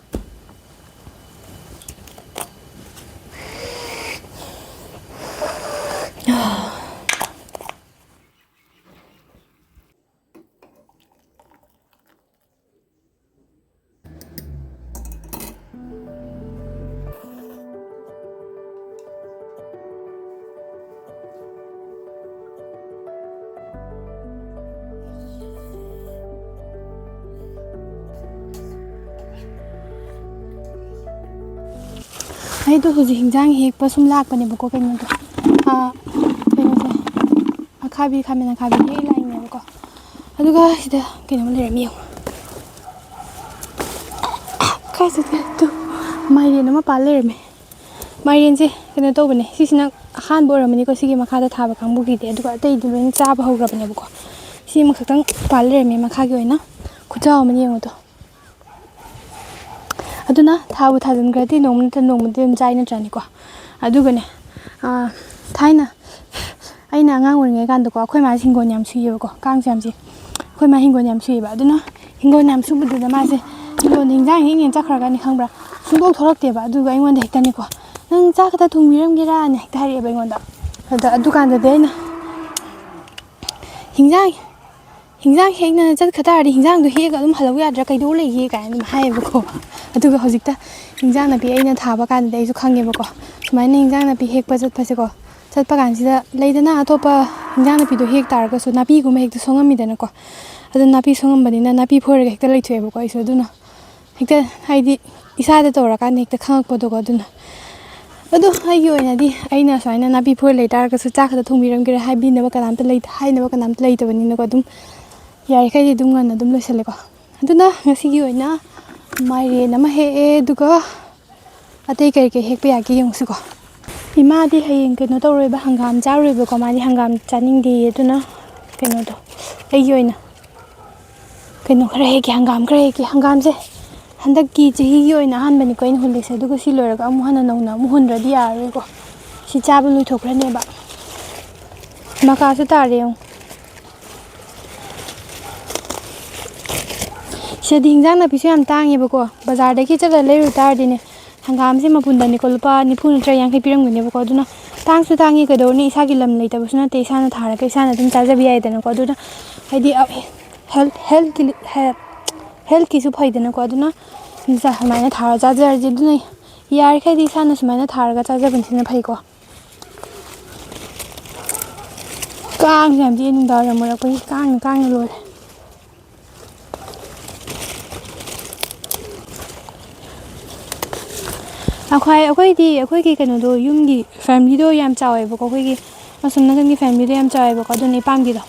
ꯑꯩꯗꯣ ꯍꯧꯖꯤꯛ ꯍꯤꯟꯖꯥꯡ ꯍꯦꯛꯄ ꯁꯨꯝ ꯂꯥꯛꯄꯅꯦꯕꯀꯣ, ꯀꯩꯅꯣꯗꯣ, ꯑꯥ, ꯀꯩꯅꯣꯁꯦ, ꯑꯈꯥꯕꯤ, ꯈꯥꯃꯦꯟ ꯑꯈꯥꯕꯤ ꯍꯦꯛ ꯂꯥꯛꯏꯅꯦꯕꯀꯣ꯫ ꯑꯗꯨꯒ ꯁꯤꯗ ꯀꯩꯅꯣꯝ ꯂꯩꯔꯝꯃꯤ, ꯌꯦꯡꯉꯣ꯫ ꯀꯥꯏ ꯆꯠꯈ꯭ꯔꯦ? ꯇꯨ, ꯃꯥꯏꯔꯦꯟ ꯑꯃ ꯄꯥꯜ ꯂꯩꯔꯝꯃꯦ꯫ ꯃꯥꯏꯔꯦꯟꯁꯦ ꯀꯩꯅꯣ ꯇꯧꯕꯅꯦ, ꯁꯤꯁꯤꯅ ꯑꯍꯥꯟꯕ ꯑꯣꯏꯔꯝꯃꯅꯤꯀꯣ, ꯁꯤꯒꯤ ꯃꯈꯥꯗ ꯊꯥꯕ ꯀꯥꯡꯕꯨꯒꯤꯗꯤ꯫ ꯑꯗꯨꯒ ꯑꯇꯩꯗꯤ ꯂꯣꯏꯅ ꯆꯥꯕ ꯍꯧꯈ꯭ꯔꯕꯅꯦꯕꯀꯣ꯫ ꯁꯤ ꯑꯃꯈꯛꯇꯪ ꯄꯥꯜ ꯂꯩꯔꯝꯃꯦ ꯃꯈꯥꯒꯤ ꯑꯣꯏꯅ꯫ ꯈꯨꯆꯥꯎ ꯑꯃꯅꯤ ꯌꯦꯡꯉꯣ ꯇꯣ꯫ ꯑꯗꯨꯅ ꯊꯥꯕꯨ ꯊꯥꯖꯤꯟꯈ꯭ꯔꯗꯤ ꯅꯣꯡꯃ ꯅꯠꯇ꯭ꯔ ꯅꯣꯡꯃꯗꯤ ꯑꯗꯨꯝ ꯆꯥꯏ ꯅꯠꯇ꯭ꯔꯅꯦꯀꯣ? ꯑꯗꯨꯒꯅꯦ, ꯑꯥ, ꯊꯥꯏꯅ ꯑꯩꯅ ꯑꯉꯥꯡ ꯑꯣꯏꯔꯤꯉꯩ ꯀꯥꯟꯗꯀꯣ, ꯑꯩꯈꯣꯏ ꯃꯥꯁꯦ ꯍꯤꯡꯒꯣꯜ ꯌꯥꯝ ꯁꯨꯏꯌꯦꯕꯀꯣ, ꯀꯥꯡꯁꯨ ꯌꯥꯝ ꯆꯤꯛꯏ꯫ ꯑꯩꯈꯣꯏ ꯃꯥ ꯍꯤꯡꯒꯣꯜ ꯌꯥꯝ ꯁꯨꯏꯌꯦꯕ꯫ ꯑꯗꯨꯅ ꯍꯤꯡꯒꯣꯜ ꯌꯥꯝ ꯁꯨꯕꯗꯨꯗ ꯃꯥꯁꯦ ꯍꯤꯡꯒꯣꯜꯗ ꯍꯤꯟꯖꯥꯡ ꯍꯦꯛ ꯍꯦꯛ ꯆꯠꯈ꯭ꯔꯒꯅꯤ ꯈꯪꯕ꯭ꯔꯥ, ꯁꯨꯡꯊꯣꯛ ꯊꯣꯛꯂꯛꯇꯦꯕ꯫ ꯑꯗꯨꯒ ꯑꯩꯉꯣꯟꯗ ꯍꯦꯛꯇꯅꯦꯀꯣ, "ꯅꯪ ꯆꯥꯛ ꯈꯛꯇ ꯊꯣꯡꯕꯤꯔꯝꯒꯦꯔꯥꯅ?" ꯍꯦꯛꯇ ꯍꯥꯏꯔꯛꯑꯦꯕ ꯑꯩꯉꯣꯟꯗ꯫ ꯑꯗ ꯑꯗꯨꯀꯥꯟꯗꯗꯤ ꯑꯩꯅ, "ꯍꯤꯟꯖꯥꯡ, ꯍꯤꯟꯖꯥꯡ ꯍꯦꯛꯅ ꯆꯠꯈ ꯇꯥꯔꯗꯤ ꯍꯤꯟꯖꯥꯡꯗꯣ ꯍꯦꯛꯑꯒ ꯑꯗꯨꯝ ꯍꯜꯂꯛꯎ ꯌꯥꯗ꯭ꯔꯥ, ꯀꯩꯗꯧ ꯂꯩꯒꯦ?" ꯀꯥꯏꯅ ꯑꯗꯨꯝ ꯍꯥꯏꯌꯦꯕꯀꯣ꯫ ꯑꯗꯨꯒ ꯍꯧꯖꯤꯛꯇ ꯍꯤꯟꯖꯥꯡ ꯅꯥꯄꯤ ꯑꯩꯅ ꯊꯥꯕ ꯀꯥꯟꯗꯗꯤ ꯑꯩꯁꯨ ꯈꯪꯉꯦꯕꯀꯣ, ꯁꯨꯃꯥꯏꯅ ꯍꯤꯟꯖꯥꯡ ꯅꯥꯄꯤ ꯍꯦꯛꯄ ꯆꯠꯄꯁꯦꯀꯣ, ꯆꯠꯄ ꯀꯥꯟꯁꯤꯗ ꯂꯩꯗꯅ, ꯑꯇꯣꯞꯄ ꯍꯤꯟꯖꯥꯡ ꯅꯥꯄꯤꯗꯣ ꯍꯦꯛ ꯇꯥꯔꯒꯁꯨ ꯅꯥꯄꯤꯒꯨꯝꯕ ꯍꯦꯛꯇ ꯁꯣꯡꯉꯝꯃꯤꯗꯅꯀꯣ꯫ ꯑꯗꯨ ꯅꯥꯄꯤ ꯁꯣꯡꯉꯝꯕꯅꯤꯅ ꯅꯥꯄꯤ ꯐꯣꯏꯔꯒ ꯍꯦꯛꯇ ꯂꯩꯊꯣꯛꯑꯦꯕꯀꯣ ꯑꯩꯁꯨ꯫ ꯑꯗꯨꯅ ꯍꯦꯛꯇ, ꯍꯥꯏꯗꯤ, ꯏꯁꯥꯗ ꯇꯧꯔꯀꯥꯟꯗ ꯍꯦꯛꯇ ꯈꯪꯉꯛꯄꯗꯣꯀꯣ꯫ ꯑꯗꯨꯅ ꯑꯗꯣ ꯑꯩꯒꯤ ꯑꯣꯏꯅꯗꯤ ꯑꯩꯅ ꯁꯨꯃꯥꯏꯅ ꯅꯥꯄꯤ ꯐꯣꯏꯔ ꯂꯩ ꯇꯥꯔꯒꯁꯨ ꯆꯥꯛ ꯈꯛꯇ ꯊꯣꯡꯕꯤꯔꯝꯒꯦꯔꯥ ꯍꯥꯏꯕꯤꯅꯕ ꯀꯅꯥꯝꯇ ꯂꯩ-, ꯍꯥꯏꯅꯕ ꯀꯅꯥꯝꯇ ꯂꯩꯇꯕꯅꯤꯅꯀꯣ, ꯑꯗꯨꯝ ꯌꯥꯔꯤꯈꯩꯗꯤ ꯑꯗꯨꯝ ꯉꯟꯅ ꯑꯗꯨꯝ ꯂꯣꯏꯁꯜꯂꯦꯀꯣ꯫ ꯑꯗꯨꯅ ꯉꯁꯤꯒꯤ ꯑꯣꯏꯅ ꯃꯥꯏꯔꯦꯟ ꯑꯃ ꯍꯦꯛꯑꯦ, ꯑꯗꯨꯒ ꯑꯇꯩ ꯀꯩ ꯀꯩ ꯍꯦꯛꯄ ꯌꯥꯒꯦ ꯌꯦꯡꯉꯨꯁꯤꯀꯣ꯫ ꯏꯃꯥꯗꯤ ꯍꯌꯦꯡ ꯀꯩꯅꯣ ꯇꯧꯔꯣꯏꯕ, ꯍꯪꯒꯥꯝ ꯆꯥꯔꯣꯏꯕꯀꯣ, ꯃꯥꯗꯤ ꯍꯪꯒꯥꯝ ꯆꯥꯅꯤꯡꯗꯦꯌꯦ꯫ ꯑꯗꯨꯅ ꯀꯩꯅꯣꯗꯣ, ꯑꯩꯒꯤ ꯑꯣꯏꯅ ꯀꯩꯅꯣ ꯈꯔ ꯍꯦꯛꯀꯦ, ꯍꯪꯒꯥꯝ ꯈꯔ ꯍꯦꯛꯀꯦ꯫ ꯍꯪꯒꯥꯝꯁꯦ ꯍꯟꯗꯛꯀꯤ ꯆꯍꯤꯒꯤ ꯑꯣꯏꯅ ꯑꯍꯥꯟꯕꯅꯤꯀꯣ ꯑꯩꯅ ꯍꯨꯜꯂꯤꯁꯦ, ꯑꯗꯨꯒ ꯁꯤ ꯂꯣꯏꯔꯒ ꯑꯃꯨꯛ ꯍꯟꯅ ꯅꯧꯅ ꯑꯃꯨꯛ ꯍꯨꯟꯗ꯭ꯔꯗꯤ ꯌꯥꯔꯔꯣꯏꯀꯣ꯫ ꯁꯤ ꯆꯥꯕ ꯂꯣꯏꯊꯣꯛꯈ꯭ꯔꯅꯦꯕ꯫ ꯃꯀꯥꯁꯨ ꯇꯥꯔꯦ ꯌꯦꯡꯉꯨ꯫ ꯁꯤꯗꯗꯤ ꯍꯤꯟꯖꯥꯡ ꯅꯥꯄꯤꯁꯨ ꯌꯥꯝ ꯇꯥꯡꯉꯦꯕꯀꯣ, ꯕꯖꯥꯔꯗꯒꯤ ꯆꯠꯂꯒ ꯂꯩꯔꯨ ꯇꯥꯔꯗꯤꯅꯦ, ꯍꯪꯒꯥꯝꯁꯦ ꯃꯄꯨꯟꯗꯅꯤꯀꯣ ꯂꯨꯄꯥ ꯅꯤꯐꯨ ꯅꯠꯇ꯭ꯔꯒ ꯌꯥꯡꯈꯩ ꯄꯤꯔꯝꯒꯅꯦꯕꯀꯣ꯫ ꯑꯗꯨꯅ ꯇꯥꯡꯁꯨ ꯇꯥꯡꯉꯤ, ꯀꯩꯗꯧꯔꯨꯅꯤ, ꯏꯁꯥꯒꯤ ꯂꯝ ꯂꯩꯇꯕꯁꯨ ꯅꯠꯇꯦ, ꯏꯁꯥꯅ ꯊꯥꯔꯒ ꯏꯁꯥꯅ ꯑꯗꯨꯝ ꯆꯥꯖꯕ ꯌꯥꯏꯗꯅꯀꯣ꯫ ꯑꯗꯨꯅ ꯍꯥꯏꯗꯤ, ꯑ, ꯍꯦꯜ-, ꯍꯦꯜꯠꯀꯤ, ꯍꯦ-, ꯍꯦꯜꯠꯀꯤꯁꯨ ꯐꯩꯗꯅꯀꯣ꯫ ꯑꯗꯨꯅ ꯁꯨꯃꯥꯏꯅ ꯊꯥꯔ ꯆꯥꯖꯔꯗꯤ, ꯑꯗꯨꯅ ꯌꯥꯔꯤꯈꯩꯗꯤ ꯏꯁꯥꯅ ꯁꯨꯃꯥꯏꯅ ꯊꯥꯔꯒ ꯆꯥꯖꯕꯁꯤꯅ ꯐꯩꯀꯣ꯫ ꯀꯥꯡꯁꯦ ꯌꯥꯝ ꯆꯤꯛꯑꯦ, ꯅꯨꯡꯗꯥꯡ ꯋꯥꯏꯔꯝ ꯑꯣꯏꯔꯛꯄꯒꯤ ꯀꯥꯡꯅ ꯀꯥꯡꯅ ꯂꯣꯏꯔꯦ꯫ ꯑꯩꯈꯣꯏ, ꯑꯩꯈꯣꯏꯗꯤ, ꯑꯩꯈꯣꯏꯒꯤ ꯀꯩꯅꯣꯗꯣ, ꯌꯨꯝꯒꯤ ꯐꯦꯃꯤꯂꯤꯗꯣ ꯌꯥꯝ ꯆꯥꯎꯋꯦꯕꯀꯣ, ꯑꯩꯈꯣꯏꯒꯤ ꯑꯁꯣꯝ ꯅꯥꯀꯟꯒꯤ ꯐꯦꯃꯤꯂꯤꯗꯣ ꯌꯥꯝ ꯆꯥꯎꯋꯦꯕꯀꯣ꯫ ꯑꯗꯨꯅ ꯏꯄꯥꯝꯒꯤꯗꯣ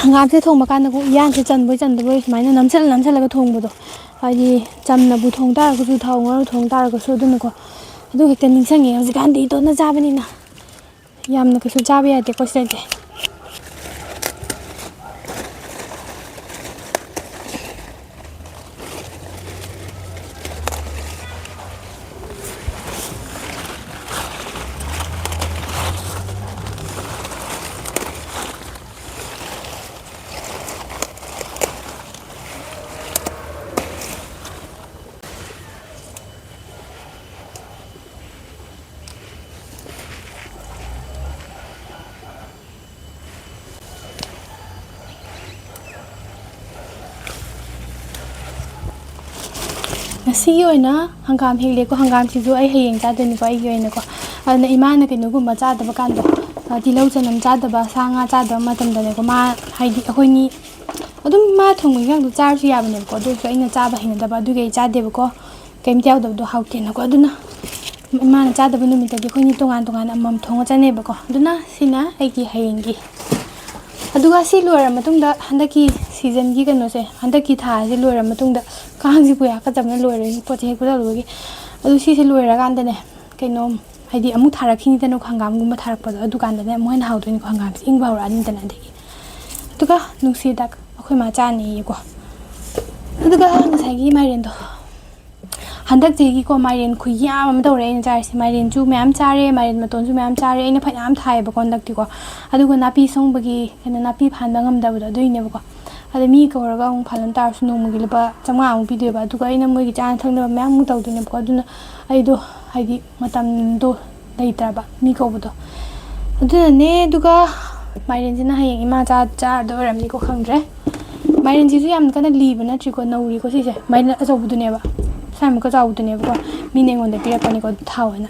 ꯍꯪꯒꯥꯝꯁꯦ ꯊꯣꯡꯕ ꯀꯥꯟꯗꯀꯣ, ꯎꯌꯥꯟꯁꯦ ꯆꯟꯕꯣꯏ ꯆꯟꯗꯕꯣꯏ ꯁꯨꯃꯥꯏꯅ ꯅꯝꯁꯜꯂ ꯅꯝꯁꯜꯂꯒ ꯊꯣꯡꯕꯗꯣ, ꯍꯥꯏꯗꯤ ꯆꯝꯅꯕꯨ ꯊꯣꯡ ꯇꯥꯔꯒꯁꯨ, ꯊꯥꯎ ꯉꯧꯔ ꯊꯣꯡ ꯇꯥꯔꯒꯁꯨ, ꯑꯗꯨꯅꯀꯣ꯫ ꯑꯗꯨ ꯍꯦꯛꯇ ꯅꯤꯡꯁꯤꯡꯉꯦ꯫ ꯍꯧꯖꯤꯛꯀꯥꯟꯗꯤ ꯏꯇꯣꯝꯇ ꯆꯥꯕꯅꯤꯅ ꯌꯥꯝꯅ ꯀꯩꯁꯨ ꯆꯥꯕ ꯌꯥꯗꯦꯀꯣ ꯁꯤꯗꯗꯤ꯫ ꯉꯁꯤꯒꯤ ꯑꯣꯏꯅ ꯍꯪꯒꯥꯝ ꯍꯦꯛꯂꯦꯀꯣ꯫ ꯍꯪꯒꯥꯝꯁꯤꯁꯨ ꯑꯩ ꯍꯌꯦꯡ ꯆꯥꯗꯣꯏꯅꯤꯀꯣ, ꯑꯩꯒꯤ ꯑꯣꯏꯅꯀꯣ꯫ ꯑꯗꯨꯅ ꯏꯃꯥꯅ ꯀꯩꯅꯣꯒꯨꯝꯕ ꯆꯥꯗꯕ ꯀꯥꯟꯗꯣ, ꯑ, ꯇꯤꯜꯍꯧ ꯆꯅꯝ ꯆꯥꯗꯕ, ꯁꯥ ꯉꯥ ꯆꯥꯗꯕ ꯃꯇꯝꯗꯅꯦꯀꯣ, ꯃꯥ, ꯍꯥꯏꯗꯤ ꯑꯩꯈꯣꯏꯅꯤ ꯑꯗꯨꯝ ꯃꯥ ꯊꯣꯡꯕ ꯏꯟꯖꯥꯡꯗꯣ ꯆꯥꯔꯁꯨ ꯌꯥꯕꯅꯦꯕꯀꯣ, ꯑꯗꯨ ꯑꯣꯏꯔꯁꯨ ꯑꯩꯅ ꯆꯥꯕ ꯍꯩꯅꯗꯕ ꯑꯗꯨꯒꯤ ꯑꯩ ꯆꯥꯗꯦꯕꯀꯣ꯫ ꯀꯩꯝꯇ ꯌꯥꯎꯗꯕꯗꯣ ꯍꯥꯎꯇꯦꯅꯀꯣ꯫ ꯑꯗꯨꯅ ꯏꯃꯥꯅ ꯆꯥꯗꯕ ꯅꯨꯃꯤꯠꯇꯗꯤ ꯑꯩꯈꯣꯏꯅꯤ ꯇꯣꯉꯥꯟ ꯇꯣꯉꯥꯟ ꯑꯃꯃꯝ ꯊꯣꯡꯉ ꯆꯥꯅꯩꯕꯀꯣ꯫ ꯑꯗꯨꯅ ꯁꯤꯅ ꯑꯩꯒꯤ ꯍꯌꯦꯡꯒꯤ꯫ ꯑꯗꯨꯒ ꯁꯤ ꯂꯣꯏꯔ ꯃꯇꯨꯡꯗ, ꯍꯟꯗꯛꯀꯤ ꯁꯤꯖꯟꯒꯤ ꯀꯩꯅꯣꯁꯦ, ꯍꯟꯗꯛꯀꯤ ꯊꯥꯁꯦ ꯂꯣꯏꯔ ꯃꯇꯨꯡꯗ, ꯀꯥꯡꯁꯤꯕꯨ ꯌꯥꯀꯗꯕꯅ ꯂꯣꯏꯔꯦ, ꯁꯤ ꯄꯣꯠꯁꯦ ꯍꯦꯛꯄ ꯆꯠꯂꯨꯕꯒꯤ꯫ ꯑꯗꯨ ꯁꯤꯁꯦ ꯂꯣꯏꯔꯀꯥꯟꯗꯅꯦ, ꯀꯩꯅꯣ, ꯍꯥꯏꯗꯤ ꯑꯃꯨꯛ ꯊꯥꯔꯛꯈꯤꯅꯤꯗꯅ ꯍꯪꯒꯥꯝꯒꯨꯝꯕ ꯊꯥꯔꯛꯄꯗꯣ, ꯑꯗꯨꯀꯥꯟꯗꯅꯦ ꯑꯃꯨꯛ ꯍꯦꯟꯅ ꯍꯥꯎꯗꯣꯏꯅꯤꯀꯣ ꯍꯪꯒꯥꯝꯁꯦ, ꯏꯪꯕ ꯍꯧꯔꯛꯑꯅꯤꯗꯅ꯫ ꯑꯗꯒꯤ ꯑꯗꯨꯒ ꯅꯨꯡꯁꯤꯗꯥꯛ ꯑꯩꯈꯣꯏ ꯃꯥ ꯆꯥꯅꯤꯌꯦꯀꯣ꯫ ꯑꯗꯨꯒ ꯉꯁꯥꯏꯒꯤ ꯃꯥꯏꯔꯦꯟꯗꯣ, ꯍꯟꯗꯛ ꯆꯍꯤꯒꯤꯀꯣ ꯃꯥꯏꯔꯦꯟ ꯈꯨꯌꯥꯝ ꯑꯃ ꯇꯧꯔꯦ ꯑꯩꯅ ꯆꯥꯔꯤꯁꯦ꯫ ꯃꯥꯏꯔꯦꯟꯁꯨ ꯃꯌꯥꯝ ꯆꯥꯔꯦ, ꯃꯥꯏꯔꯦꯟ ꯃꯇꯣꯟꯁꯨ ꯃꯌꯥꯝ ꯆꯥꯔꯦ꯫ ꯑꯩꯅ ꯐꯅꯌꯥꯝ ꯊꯥꯏꯌꯦꯕꯀꯣ ꯍꯟꯗꯛꯇꯤꯀꯣ꯫ ꯑꯗꯨꯒ ꯅꯥꯄꯤ ꯁꯣꯡꯕꯒꯤ, ꯀꯩꯅꯣ, ꯅꯥꯄꯤ ꯐꯥꯟꯕ ꯉꯝꯗꯕꯗꯣ ꯑꯗꯨꯏꯅꯦꯕꯀꯣ꯫ ꯑꯗ ꯃꯤ ꯀꯧꯔꯒ ꯑꯃꯨꯛ ꯐꯥꯜꯂꯝ ꯇꯥꯔꯁꯨ ꯅꯣꯡꯃꯒꯤ ꯂꯨꯄꯥ ꯆꯥꯝꯃꯉꯥꯃꯨꯛ ꯄꯤꯗꯣꯏꯕ꯫ ꯑꯗꯨꯒ ꯑꯩꯅ ꯃꯣꯏꯒꯤ ꯆꯥꯅ ꯊꯛꯅꯕ ꯃꯌꯥꯝ ꯑꯃꯨꯛ ꯇꯧꯗꯣꯏꯅꯦꯕꯀꯣ꯫ ꯑꯗꯨꯅ ꯑꯩꯗꯣ, ꯍꯥꯏꯗꯤ, ꯃꯇꯝꯗꯣ ꯂꯩꯇ꯭ꯔꯕ ꯃꯤ ꯀꯧꯕꯗꯣ꯫ ꯑꯗꯨꯅꯅꯦ꯫ ꯑꯗꯨꯒ ꯃꯥꯏꯔꯦꯟꯁꯤꯅ ꯍꯌꯦꯡ ꯏꯃꯥ ꯆꯥ-, ꯆꯥꯗꯣꯏ ꯑꯣꯏꯔꯝꯅꯤꯀꯣ, ꯈꯪꯗ꯭ꯔꯦ꯫ ꯃꯥꯏꯔꯦꯟꯁꯤꯁꯨ ꯌꯥꯝ ꯀꯟꯅ ꯂꯤꯕ ꯅꯠꯇ꯭ꯔꯤꯀꯣ, ꯅꯧꯔꯤꯀꯣ ꯁꯤꯁꯦ꯫ ꯃꯥꯏꯔꯦꯟ ꯑꯆꯧꯕꯗꯨꯅꯦꯕ, ꯁ꯭ꯋꯥꯏꯃꯨꯛꯀ ꯆꯥꯎꯕꯗꯨꯅꯦꯕꯀꯣ꯫ ꯃꯤꯅ ꯑꯩꯉꯣꯟꯗ ꯄꯤꯔꯛꯄꯅꯤꯀꯣ, ꯊꯥꯎ ꯍꯥꯏꯅ꯫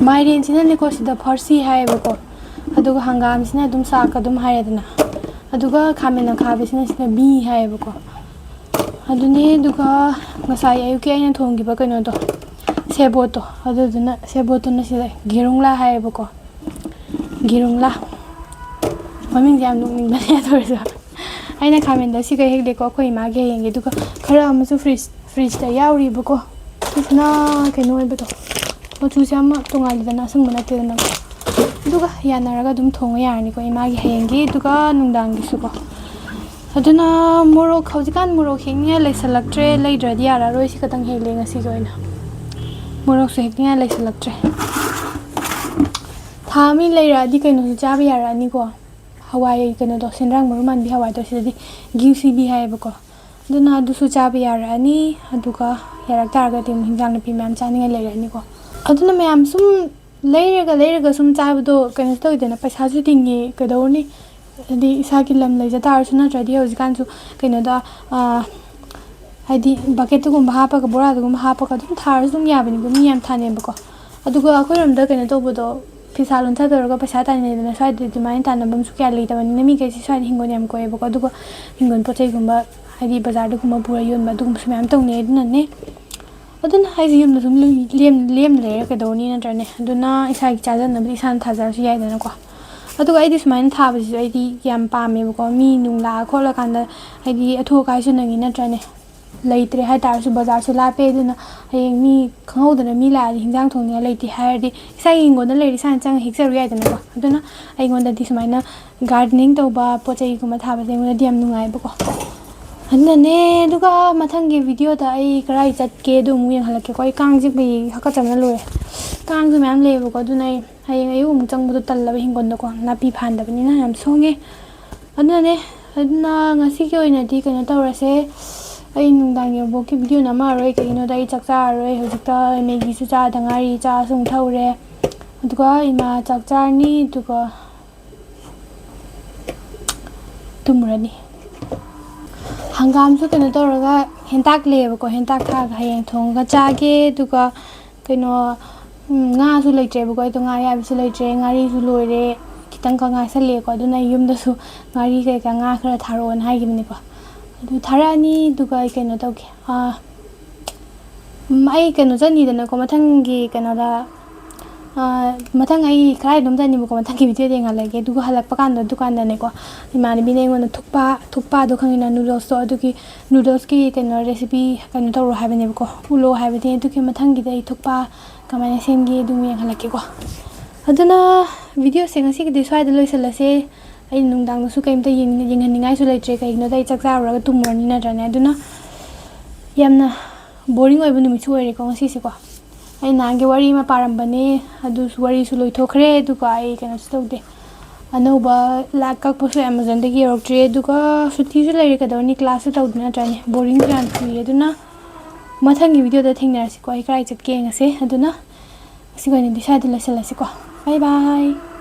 ꯃꯥꯏꯔꯦꯟꯁꯤꯅꯅꯦꯀꯣ ꯁꯤꯗ ꯐꯥꯔꯁꯤ ꯍꯥꯏꯌꯦꯕꯀꯣ, ꯑꯗꯨꯒ ꯍꯪꯒꯥꯝꯁꯤꯅ ꯑꯗꯨꯝ ꯁꯥꯛ ꯑꯗꯨꯝ ꯍꯥꯏꯔꯦꯗꯅ, ꯑꯗꯨꯒ ꯈꯥꯃꯦꯟ ꯑꯈꯥꯕꯁꯤꯅ ꯁꯤꯗ ꯕꯤ ꯍꯥꯏꯌꯦꯕꯀꯣ꯫ ꯑꯗꯨꯅꯦ꯫ ꯑꯗꯨꯒ ꯉꯁꯥꯏ ꯑꯌꯨꯛꯀꯤ ꯑꯩꯅ ꯊꯣꯡꯈꯤꯕ ꯀꯩꯅꯣꯗꯣ, ꯁꯦꯕꯣꯠꯇꯣ, ꯑꯗꯨꯗꯨꯅ, ꯁꯦꯕꯣꯠꯇꯨꯅ ꯁꯤꯗ ꯒꯤꯔꯨꯡꯂꯥ ꯍꯥꯏꯌꯦꯕꯀꯣ꯫ ꯒꯤꯔꯨꯡꯂꯥ꯫ ꯃꯃꯤꯡꯁꯦ ꯌꯥꯝ ꯅꯣꯛꯅꯤꯡꯕꯅꯦ꯫ ꯑꯗꯨ ꯑꯣꯏꯔꯁꯨ ꯑꯩꯅ ꯈꯥꯃꯦꯟꯗ ꯁꯤꯒ ꯍꯦꯛꯂꯦꯀꯣ, ꯑꯩꯈꯣꯏ ꯏꯃꯥꯒꯤ ꯍꯌꯦꯡꯒꯤ꯫ ꯑꯗꯨꯒ ꯈꯔ ꯑꯃꯁꯨ ꯐ꯭ꯔꯤꯖ, ꯐ꯭ꯔꯤꯖꯇ ꯌꯥꯎꯔꯤꯕꯀꯣ꯫ ꯁꯤꯁꯤꯅ ꯀꯩꯅꯣ ꯑꯣꯏꯕꯗꯣ, ꯃꯆꯨꯁꯦ ꯑꯃ ꯇꯣꯉꯥꯜꯂꯤꯗꯅ, ꯑꯁꯪꯕ ꯅꯠꯇꯦꯗꯅ꯫ ꯑꯗꯨꯒ ꯌꯥꯅꯔꯒ ꯑꯗꯨꯝ ꯊꯣꯡꯕ ꯌꯥꯔꯅꯤꯀꯣ ꯏꯃꯥꯒꯤ ꯍꯌꯦꯡꯒꯤ꯫ ꯑꯗꯨꯒ ꯅꯨꯡꯗꯥꯡꯒꯤꯁꯨꯀꯣ꯫ ꯑꯗꯨꯅ ꯃꯣꯔꯣꯛ, ꯍꯧꯖꯤꯛꯀꯥꯟ ꯃꯣꯔꯣꯛ ꯍꯦꯛꯅꯤꯡꯉꯥꯏ ꯂꯩꯁꯜꯂꯛꯇ꯭ꯔꯦ, ꯂꯩꯗ꯭ꯔꯗꯤ ꯌꯥꯔꯔꯣꯏ꯫ ꯁꯤ ꯈꯛꯇꯪ ꯍꯦꯛꯂꯦ ꯉꯁꯤꯒꯤ ꯑꯣꯏꯅ꯫ ꯃꯣꯔꯣꯛꯁꯨ ꯍꯦꯛꯅꯤꯡꯉꯥꯏ ꯂꯩꯁꯜꯂꯛꯇ꯭ꯔꯦ꯫ ꯊꯥ ꯑꯃ ꯂꯩꯔꯛꯑꯗꯤ ꯀꯩꯅꯣꯁꯨ ꯆꯥꯕ ꯌꯥꯔꯛꯑꯅꯤꯀꯣ꯫ ꯍꯋꯥꯏ ꯀꯩꯅꯣꯗꯣ, ꯁꯦꯟꯗ꯭ꯔꯥꯡ ꯃꯔꯨ ꯃꯥꯟꯕꯤ ꯍꯋꯥꯏꯗꯣ, ꯁꯤꯗꯗꯤ ꯒ꯭ꯌꯨꯁꯤꯕꯤ ꯍꯥꯏꯌꯦꯕꯀꯣ꯫ ꯑꯗꯨꯅ ꯑꯗꯨꯁꯨ ꯆꯥꯕ ꯌꯥꯔꯛꯑꯅꯤ꯫ ꯑꯗꯨꯒ ꯌꯥꯔꯛ ꯇꯥꯔꯒꯗꯤ ꯑꯃꯨꯛ ꯍꯤꯟꯖꯥꯡ ꯅꯥꯄꯤ ꯃꯌꯥꯝ ꯆꯥꯅꯤꯡꯉꯥꯏ ꯂꯩꯔꯛꯑꯅꯤꯀꯣ꯫ ꯑꯗꯨꯅ ꯃꯌꯥꯝ ꯁꯨꯝ ꯂꯩꯔꯒ, ꯂꯩꯔꯒ ꯁꯨꯝ ꯆꯥꯕꯗꯣ ꯀꯩꯅꯣ ꯇꯧꯋꯤꯗꯅ, ꯄꯩꯁꯥꯁꯨ ꯇꯤꯡꯉꯤ, ꯀꯩꯗꯧꯔꯨꯅꯤ? ꯍꯥꯏꯗꯤ ꯏꯁꯥꯒꯤ ꯂꯝ ꯂꯩꯖ ꯇꯥꯔꯁꯨ, ꯅꯠꯇ꯭ꯔꯗꯤ ꯍꯧꯖꯤꯛꯀꯥꯟꯁꯨ ꯀꯩꯅꯣꯗ, ꯑꯥ, ꯍꯥꯏꯗꯤ ꯕꯛꯀꯦꯠꯇꯨꯒꯨꯝꯕ ꯍꯥꯞꯄꯒ, ꯕꯣꯔꯥꯗꯨꯒꯨꯝꯕ ꯍꯥꯞꯄꯒ ꯑꯗꯨꯝ ꯊꯥꯔꯁꯨ ꯑꯗꯨꯝ ꯌꯥꯕꯅꯤꯀꯣ, ꯃꯤ ꯌꯥꯝ ꯊꯥꯅꯩꯕꯀꯣ꯫ ꯑꯗꯨꯒ ꯑꯩꯈꯣꯏꯔꯣꯝꯗ ꯀꯩꯅꯣ ꯇꯧꯕꯗꯣ, ꯐꯤꯁꯥ ꯂꯣꯟꯊꯗꯧꯔꯒ ꯄꯩꯁꯥ ꯇꯥꯟꯅꯩꯗꯅ, ꯁ꯭ꯋꯥꯏꯗꯗꯤ ꯑꯗꯨꯃꯥꯏꯅ ꯇꯥꯟꯅꯐꯝꯁꯨ ꯀꯌꯥ ꯂꯩꯇꯕꯅꯤꯅ, ꯃꯤꯈꯩꯁꯦ ꯁ꯭ꯋꯥꯏꯗ ꯍꯤꯡꯒꯣꯜ ꯌꯥꯝ ꯀꯣꯏꯌꯦꯕꯀꯣ꯫ ꯑꯗꯨꯒ ꯍꯤꯡꯒꯣꯜ ꯄꯣꯠ ꯆꯩꯒꯨꯝꯕ, ꯍꯥꯏꯗꯤ ꯕꯖꯥꯔꯗꯒꯨꯝꯕ ꯄꯨꯔ ꯌꯣꯟꯕ, ꯑꯗꯨꯒꯨꯝꯕꯁꯨ ꯃꯌꯥꯝ ꯇꯧꯅꯩ꯫ ꯑꯗꯨꯅꯅꯦ, ꯑꯗꯨꯅ ꯑꯩꯁꯦ ꯌꯨꯝꯗ ꯁꯨꯝ ꯂꯩ-, ꯂꯦꯝ-, ꯂꯦꯝ ꯂꯩꯔ ꯀꯩꯗꯧꯅꯤ, ꯅꯠꯇ꯭ꯔꯅꯦ? ꯑꯗꯨꯅ ꯏꯁꯥꯒꯤ ꯆꯥꯖꯅꯕꯗꯤ ꯏꯁꯥꯅ ꯊꯥꯖꯔꯁꯨ ꯌꯥꯏꯗꯅꯀꯣ꯫ ꯑꯗꯨꯒ ꯑꯩꯗꯤ ꯁꯨꯃꯥꯏꯅ ꯊꯥꯕꯁꯤꯁꯨ ꯑꯩꯗꯤ ꯌꯥꯝ ꯄꯥꯝꯃꯦꯕꯀꯣ꯫ ꯃꯤ ꯅꯨꯡ ꯂꯥꯛꯑ ꯈꯣꯠꯂꯀꯥꯟꯗ, ꯍꯥꯏꯗꯤ ꯑꯊꯨ ꯑꯀꯥꯏꯁꯨ ꯅꯪꯉꯤ, ꯅꯠꯇ꯭ꯔꯅꯦ? ꯂꯩꯇ꯭ꯔꯦ ꯍꯥꯏ ꯇꯥꯔꯁꯨ, ꯕꯖꯥꯔꯁꯨ ꯂꯥꯞꯄꯦ, ꯑꯗꯨꯅ ꯍꯌꯦꯡ ꯃꯤ ꯈꯪꯍꯧꯗꯅ ꯃꯤ ꯂꯥꯛꯑꯗꯤ ꯍꯤꯟꯖꯥꯡ ꯊꯣꯡꯅꯤꯡꯉꯥꯏ ꯂꯩꯇꯦ ꯍꯥꯏꯔꯗꯤ ꯏꯁꯥꯒꯤ ꯍꯤꯡꯒꯣꯜꯗ ꯂꯩꯔꯗꯤ ꯏꯁꯥꯅ ꯆꯪꯉ ꯍꯦꯛꯆꯔꯨ ꯌꯥꯏꯗꯅꯀꯣ꯫ ꯑꯗꯨꯅ ꯑꯩꯉꯣꯟꯗꯗꯤ ꯁꯨꯃꯥꯏꯅ ꯒꯥꯔꯗꯦꯅꯤꯡ ꯇꯧꯕ, ꯄꯣꯠ ꯆꯩꯒꯨꯝꯕ ꯊꯥꯕꯁꯦ ꯑꯩꯉꯣꯟꯗꯗꯤ ꯌꯥꯝ ꯅꯨꯡꯉꯥꯏꯕꯀꯣ꯫ ꯑꯗꯨꯅꯅꯦ, ꯑꯗꯨꯒ ꯃꯊꯪꯒꯤ ꯚꯤꯗꯤꯑꯣꯗ ꯑꯩ ꯀꯔꯥꯏ ꯆꯠꯀꯦ ꯑꯗꯨ ꯑꯃꯨꯛ ꯌꯦꯡꯍꯜꯂꯛꯀꯦꯀꯣ꯫ ꯑꯩ ꯀꯥꯡ ꯆꯤꯛꯄꯒꯤ ꯍꯥꯀꯠꯆꯕꯅ ꯂꯣꯏꯔꯦ꯫ ꯀꯥꯡꯁꯨ ꯃꯌꯥꯝ ꯂꯩꯌꯦꯕꯀꯣ, ꯑꯗꯨꯅ ꯑꯩ ꯍꯌꯦꯡ ꯑꯌꯨꯛ ꯑꯃꯨꯛ ꯆꯪꯕꯗꯣ ꯇꯜꯂꯕ, ꯍꯤꯡꯒꯣꯜꯗꯀꯣ ꯅꯥꯄꯤ ꯐꯥꯟꯗꯕꯅꯤꯅ ꯌꯥꯝ ꯁꯣꯡꯉꯦ꯫ ꯑꯗꯨꯅꯅꯦ, ꯑꯗꯨꯅ ꯉꯁꯤꯒꯤ ꯑꯣꯏꯅꯗꯤ ꯀꯩꯅꯣ ꯇꯧꯔꯁꯦ꯫ ꯑꯩ ꯅꯨꯡꯗꯥꯡ ꯌꯧꯕꯣꯛꯀꯤ ꯚꯤꯗꯤꯑꯣ ꯅꯝꯃꯛꯑꯔꯣꯏ, ꯀꯩꯒꯤꯅꯣꯗ ꯑꯩ ꯆꯥꯛ ꯆꯥꯔꯔꯣꯏ꯫ ꯍꯧꯖꯤꯛꯇ ꯃꯦꯒꯤꯁꯨ ꯆꯥꯗ ꯉꯥꯏꯔꯤ, ꯆꯥꯁꯨ ꯑꯃꯨꯛ ꯊꯛꯎꯔꯦ꯫ ꯑꯗꯨꯒ ꯏꯃꯥ ꯆꯥꯛ ꯆꯥꯔꯅꯤ, ꯑꯗꯨꯒ ꯇꯨꯝꯃꯨꯔꯅꯤ꯫ ꯍꯪꯒꯥꯝꯁꯨ ꯀꯩꯅꯣ ꯇꯧꯔꯒ ꯍꯦꯟꯇꯥꯛ ꯂꯩꯌꯦꯕꯀꯣ, ꯍꯦꯟꯇꯥꯛ ꯊꯥꯛꯑꯒ ꯍꯌꯦꯡ ꯊꯣꯡꯉꯒ ꯆꯥꯒꯦ꯫ ꯑꯗꯨꯒ ꯀꯩꯅꯣ, ꯎꯝ, ꯉꯥꯁꯨ ꯂꯩꯇ꯭ꯔꯦꯕꯀꯣ, ꯑꯩꯗꯣ ꯉꯥ ꯑꯌꯥꯏꯕꯁꯨ ꯂꯩꯇ꯭ꯔꯦ, ꯉꯥꯔꯤꯁꯨ ꯂꯣꯏꯔꯦ, ꯈꯤꯇꯪꯈꯛ ꯉꯥꯏꯁꯜꯂꯛꯑꯦꯀꯣ꯫ ꯑꯗꯨꯅ ꯑꯩ ꯌꯨꯝꯗꯁꯨ ꯉꯥꯔꯤ ꯀꯩꯀꯥ, ꯉꯥ ꯈꯔ ꯊꯥꯔꯛꯑꯣꯅ ꯍꯥꯏꯈꯤꯕꯅꯤꯀꯣ꯫ ꯑꯗꯨ ꯊꯥꯔꯛꯑꯅꯤ, ꯑꯗꯨꯒ ꯑꯩ ꯀꯩꯅꯣ ꯇꯧꯒꯦ, ꯑꯥ, ꯎꯝ, ꯑꯩ ꯀꯩꯅꯣ ꯆꯠꯅꯤꯗꯅꯀꯣ, ꯃꯊꯪꯒꯤ ꯀꯩꯅꯣꯗ, ꯑꯥ, ꯃꯊꯪ ꯑꯩ ꯀꯗꯥꯏꯗꯅꯣꯝ ꯆꯠꯅꯤꯕꯀꯣ, ꯃꯊꯪꯒꯤ ꯚꯤꯗꯤꯑꯣꯗ ꯌꯦꯡꯍꯜꯂꯒꯦ꯫ ꯑꯗꯨꯒ ꯍꯜꯂꯛꯄ ꯀꯥꯟꯗ, ꯗꯨꯀꯥꯟꯗꯅꯦꯀꯣ, ꯏꯃꯥꯟꯅꯕꯤꯅ ꯑꯩꯉꯣꯟꯗ ꯊꯨꯛꯄꯥ, ꯊꯨꯛꯄꯥꯗꯣ ꯈꯪꯉꯤꯅ, ꯅꯨꯗꯜꯁꯇꯣ, ꯑꯗꯨꯒꯤ ꯅꯨꯗꯜꯁꯀꯤ ꯀꯩꯅꯣ ꯔꯦꯁꯤꯄꯤ ꯀꯩꯅꯣ ꯇꯧꯔꯣ ꯍꯥꯏꯕꯅꯦꯕꯀꯣ, ꯎꯠꯂꯣ ꯍꯥꯏꯕꯅꯦ꯫ ꯑꯗꯨꯒꯤ ꯃꯊꯪꯒꯤꯗ ꯑꯩ ꯊꯨꯛꯄꯥ ꯀꯃꯥꯏꯅ ꯁꯦꯝꯒꯦ ꯑꯗꯨꯝ ꯌꯦꯡꯍꯜꯂꯛꯀꯦꯀꯣ꯫ ꯑꯗꯨꯅ ꯚꯤꯗꯤꯑꯣꯁꯦ ꯉꯁꯤꯒꯤꯗꯤ ꯁ꯭ꯋꯥꯏꯗ ꯂꯣꯏꯁꯤꯜꯂꯁꯦ꯫ ꯑꯩ ꯅꯨꯡꯗꯥꯡꯗꯁꯨ ꯀꯩꯝꯇ ꯌꯦꯡ-, ꯌꯦꯡꯍꯟꯅꯤꯡꯉꯥꯏꯁꯨ ꯂꯩꯇ꯭ꯔꯦ, ꯀꯩꯒꯤꯅꯣꯗ ꯑꯩ ꯆꯥꯛ ꯆꯥꯔꯨꯔꯒ ꯇꯨꯝꯃꯨꯔꯅꯤ, ꯅꯠꯇ꯭ꯔꯅꯦ? ꯑꯗꯨꯅ ꯌꯥꯝꯅ ꯕꯣꯔꯤꯡ ꯑꯣꯏꯕ ꯅꯨꯃꯤꯠꯁꯨ ꯑꯣꯏꯔꯦꯀꯣ ꯉꯁꯤꯁꯦꯀꯣ꯫ ꯑꯩ ꯅꯍꯥꯟꯒꯤ ꯋꯥꯔꯤ ꯑꯃ ꯄꯥꯔꯝꯕꯅꯦ, ꯑꯗꯨꯁꯨ, ꯋꯥꯔꯤꯁꯨ ꯂꯣꯏꯊꯣꯛꯈ꯭ꯔꯦ꯫ ꯑꯗꯨꯒ ꯑꯩ ꯀꯩꯅꯣꯁꯨ ꯇꯧꯗꯦ, ꯑꯅꯧꯕ ꯂꯥꯏꯔꯤꯛ ꯀꯛꯄꯁꯨ ꯑꯦꯃꯥꯖꯣꯟꯗꯒꯤ ꯌꯧꯔꯛꯇ꯭ꯔꯤ꯫ ꯑꯗꯨꯒ ꯁꯨꯇꯤꯁꯨ ꯂꯩꯔꯦ, ꯀꯩꯗꯧꯅꯤ, ꯀ꯭ꯂꯥꯁꯁꯨ ꯇꯧꯗꯦ, ꯅꯠꯇ꯭ꯔꯅꯦ? ꯕꯣꯔꯤꯡꯁꯨ ꯌꯥꯝ ꯆꯨꯏꯌꯦ꯫ ꯑꯗꯨꯅ ꯃꯊꯪꯒꯤ ꯚꯤꯗꯤꯑꯣꯗ ꯊꯦꯡꯅꯔꯁꯤꯀꯣ, ꯑꯩ ꯀꯗꯥꯏ ꯆꯠꯀꯦ ꯌꯦꯡꯉꯁꯦ꯫ ꯑꯗꯨꯅ ꯉꯁꯤꯒꯤ ꯑꯣꯏꯅꯗꯤ ꯁ꯭ꯋꯥꯏꯗ ꯂꯣꯏꯁꯤꯜꯂꯁꯤꯀꯣ꯫ ꯕꯥꯏ ꯕꯥꯏ꯫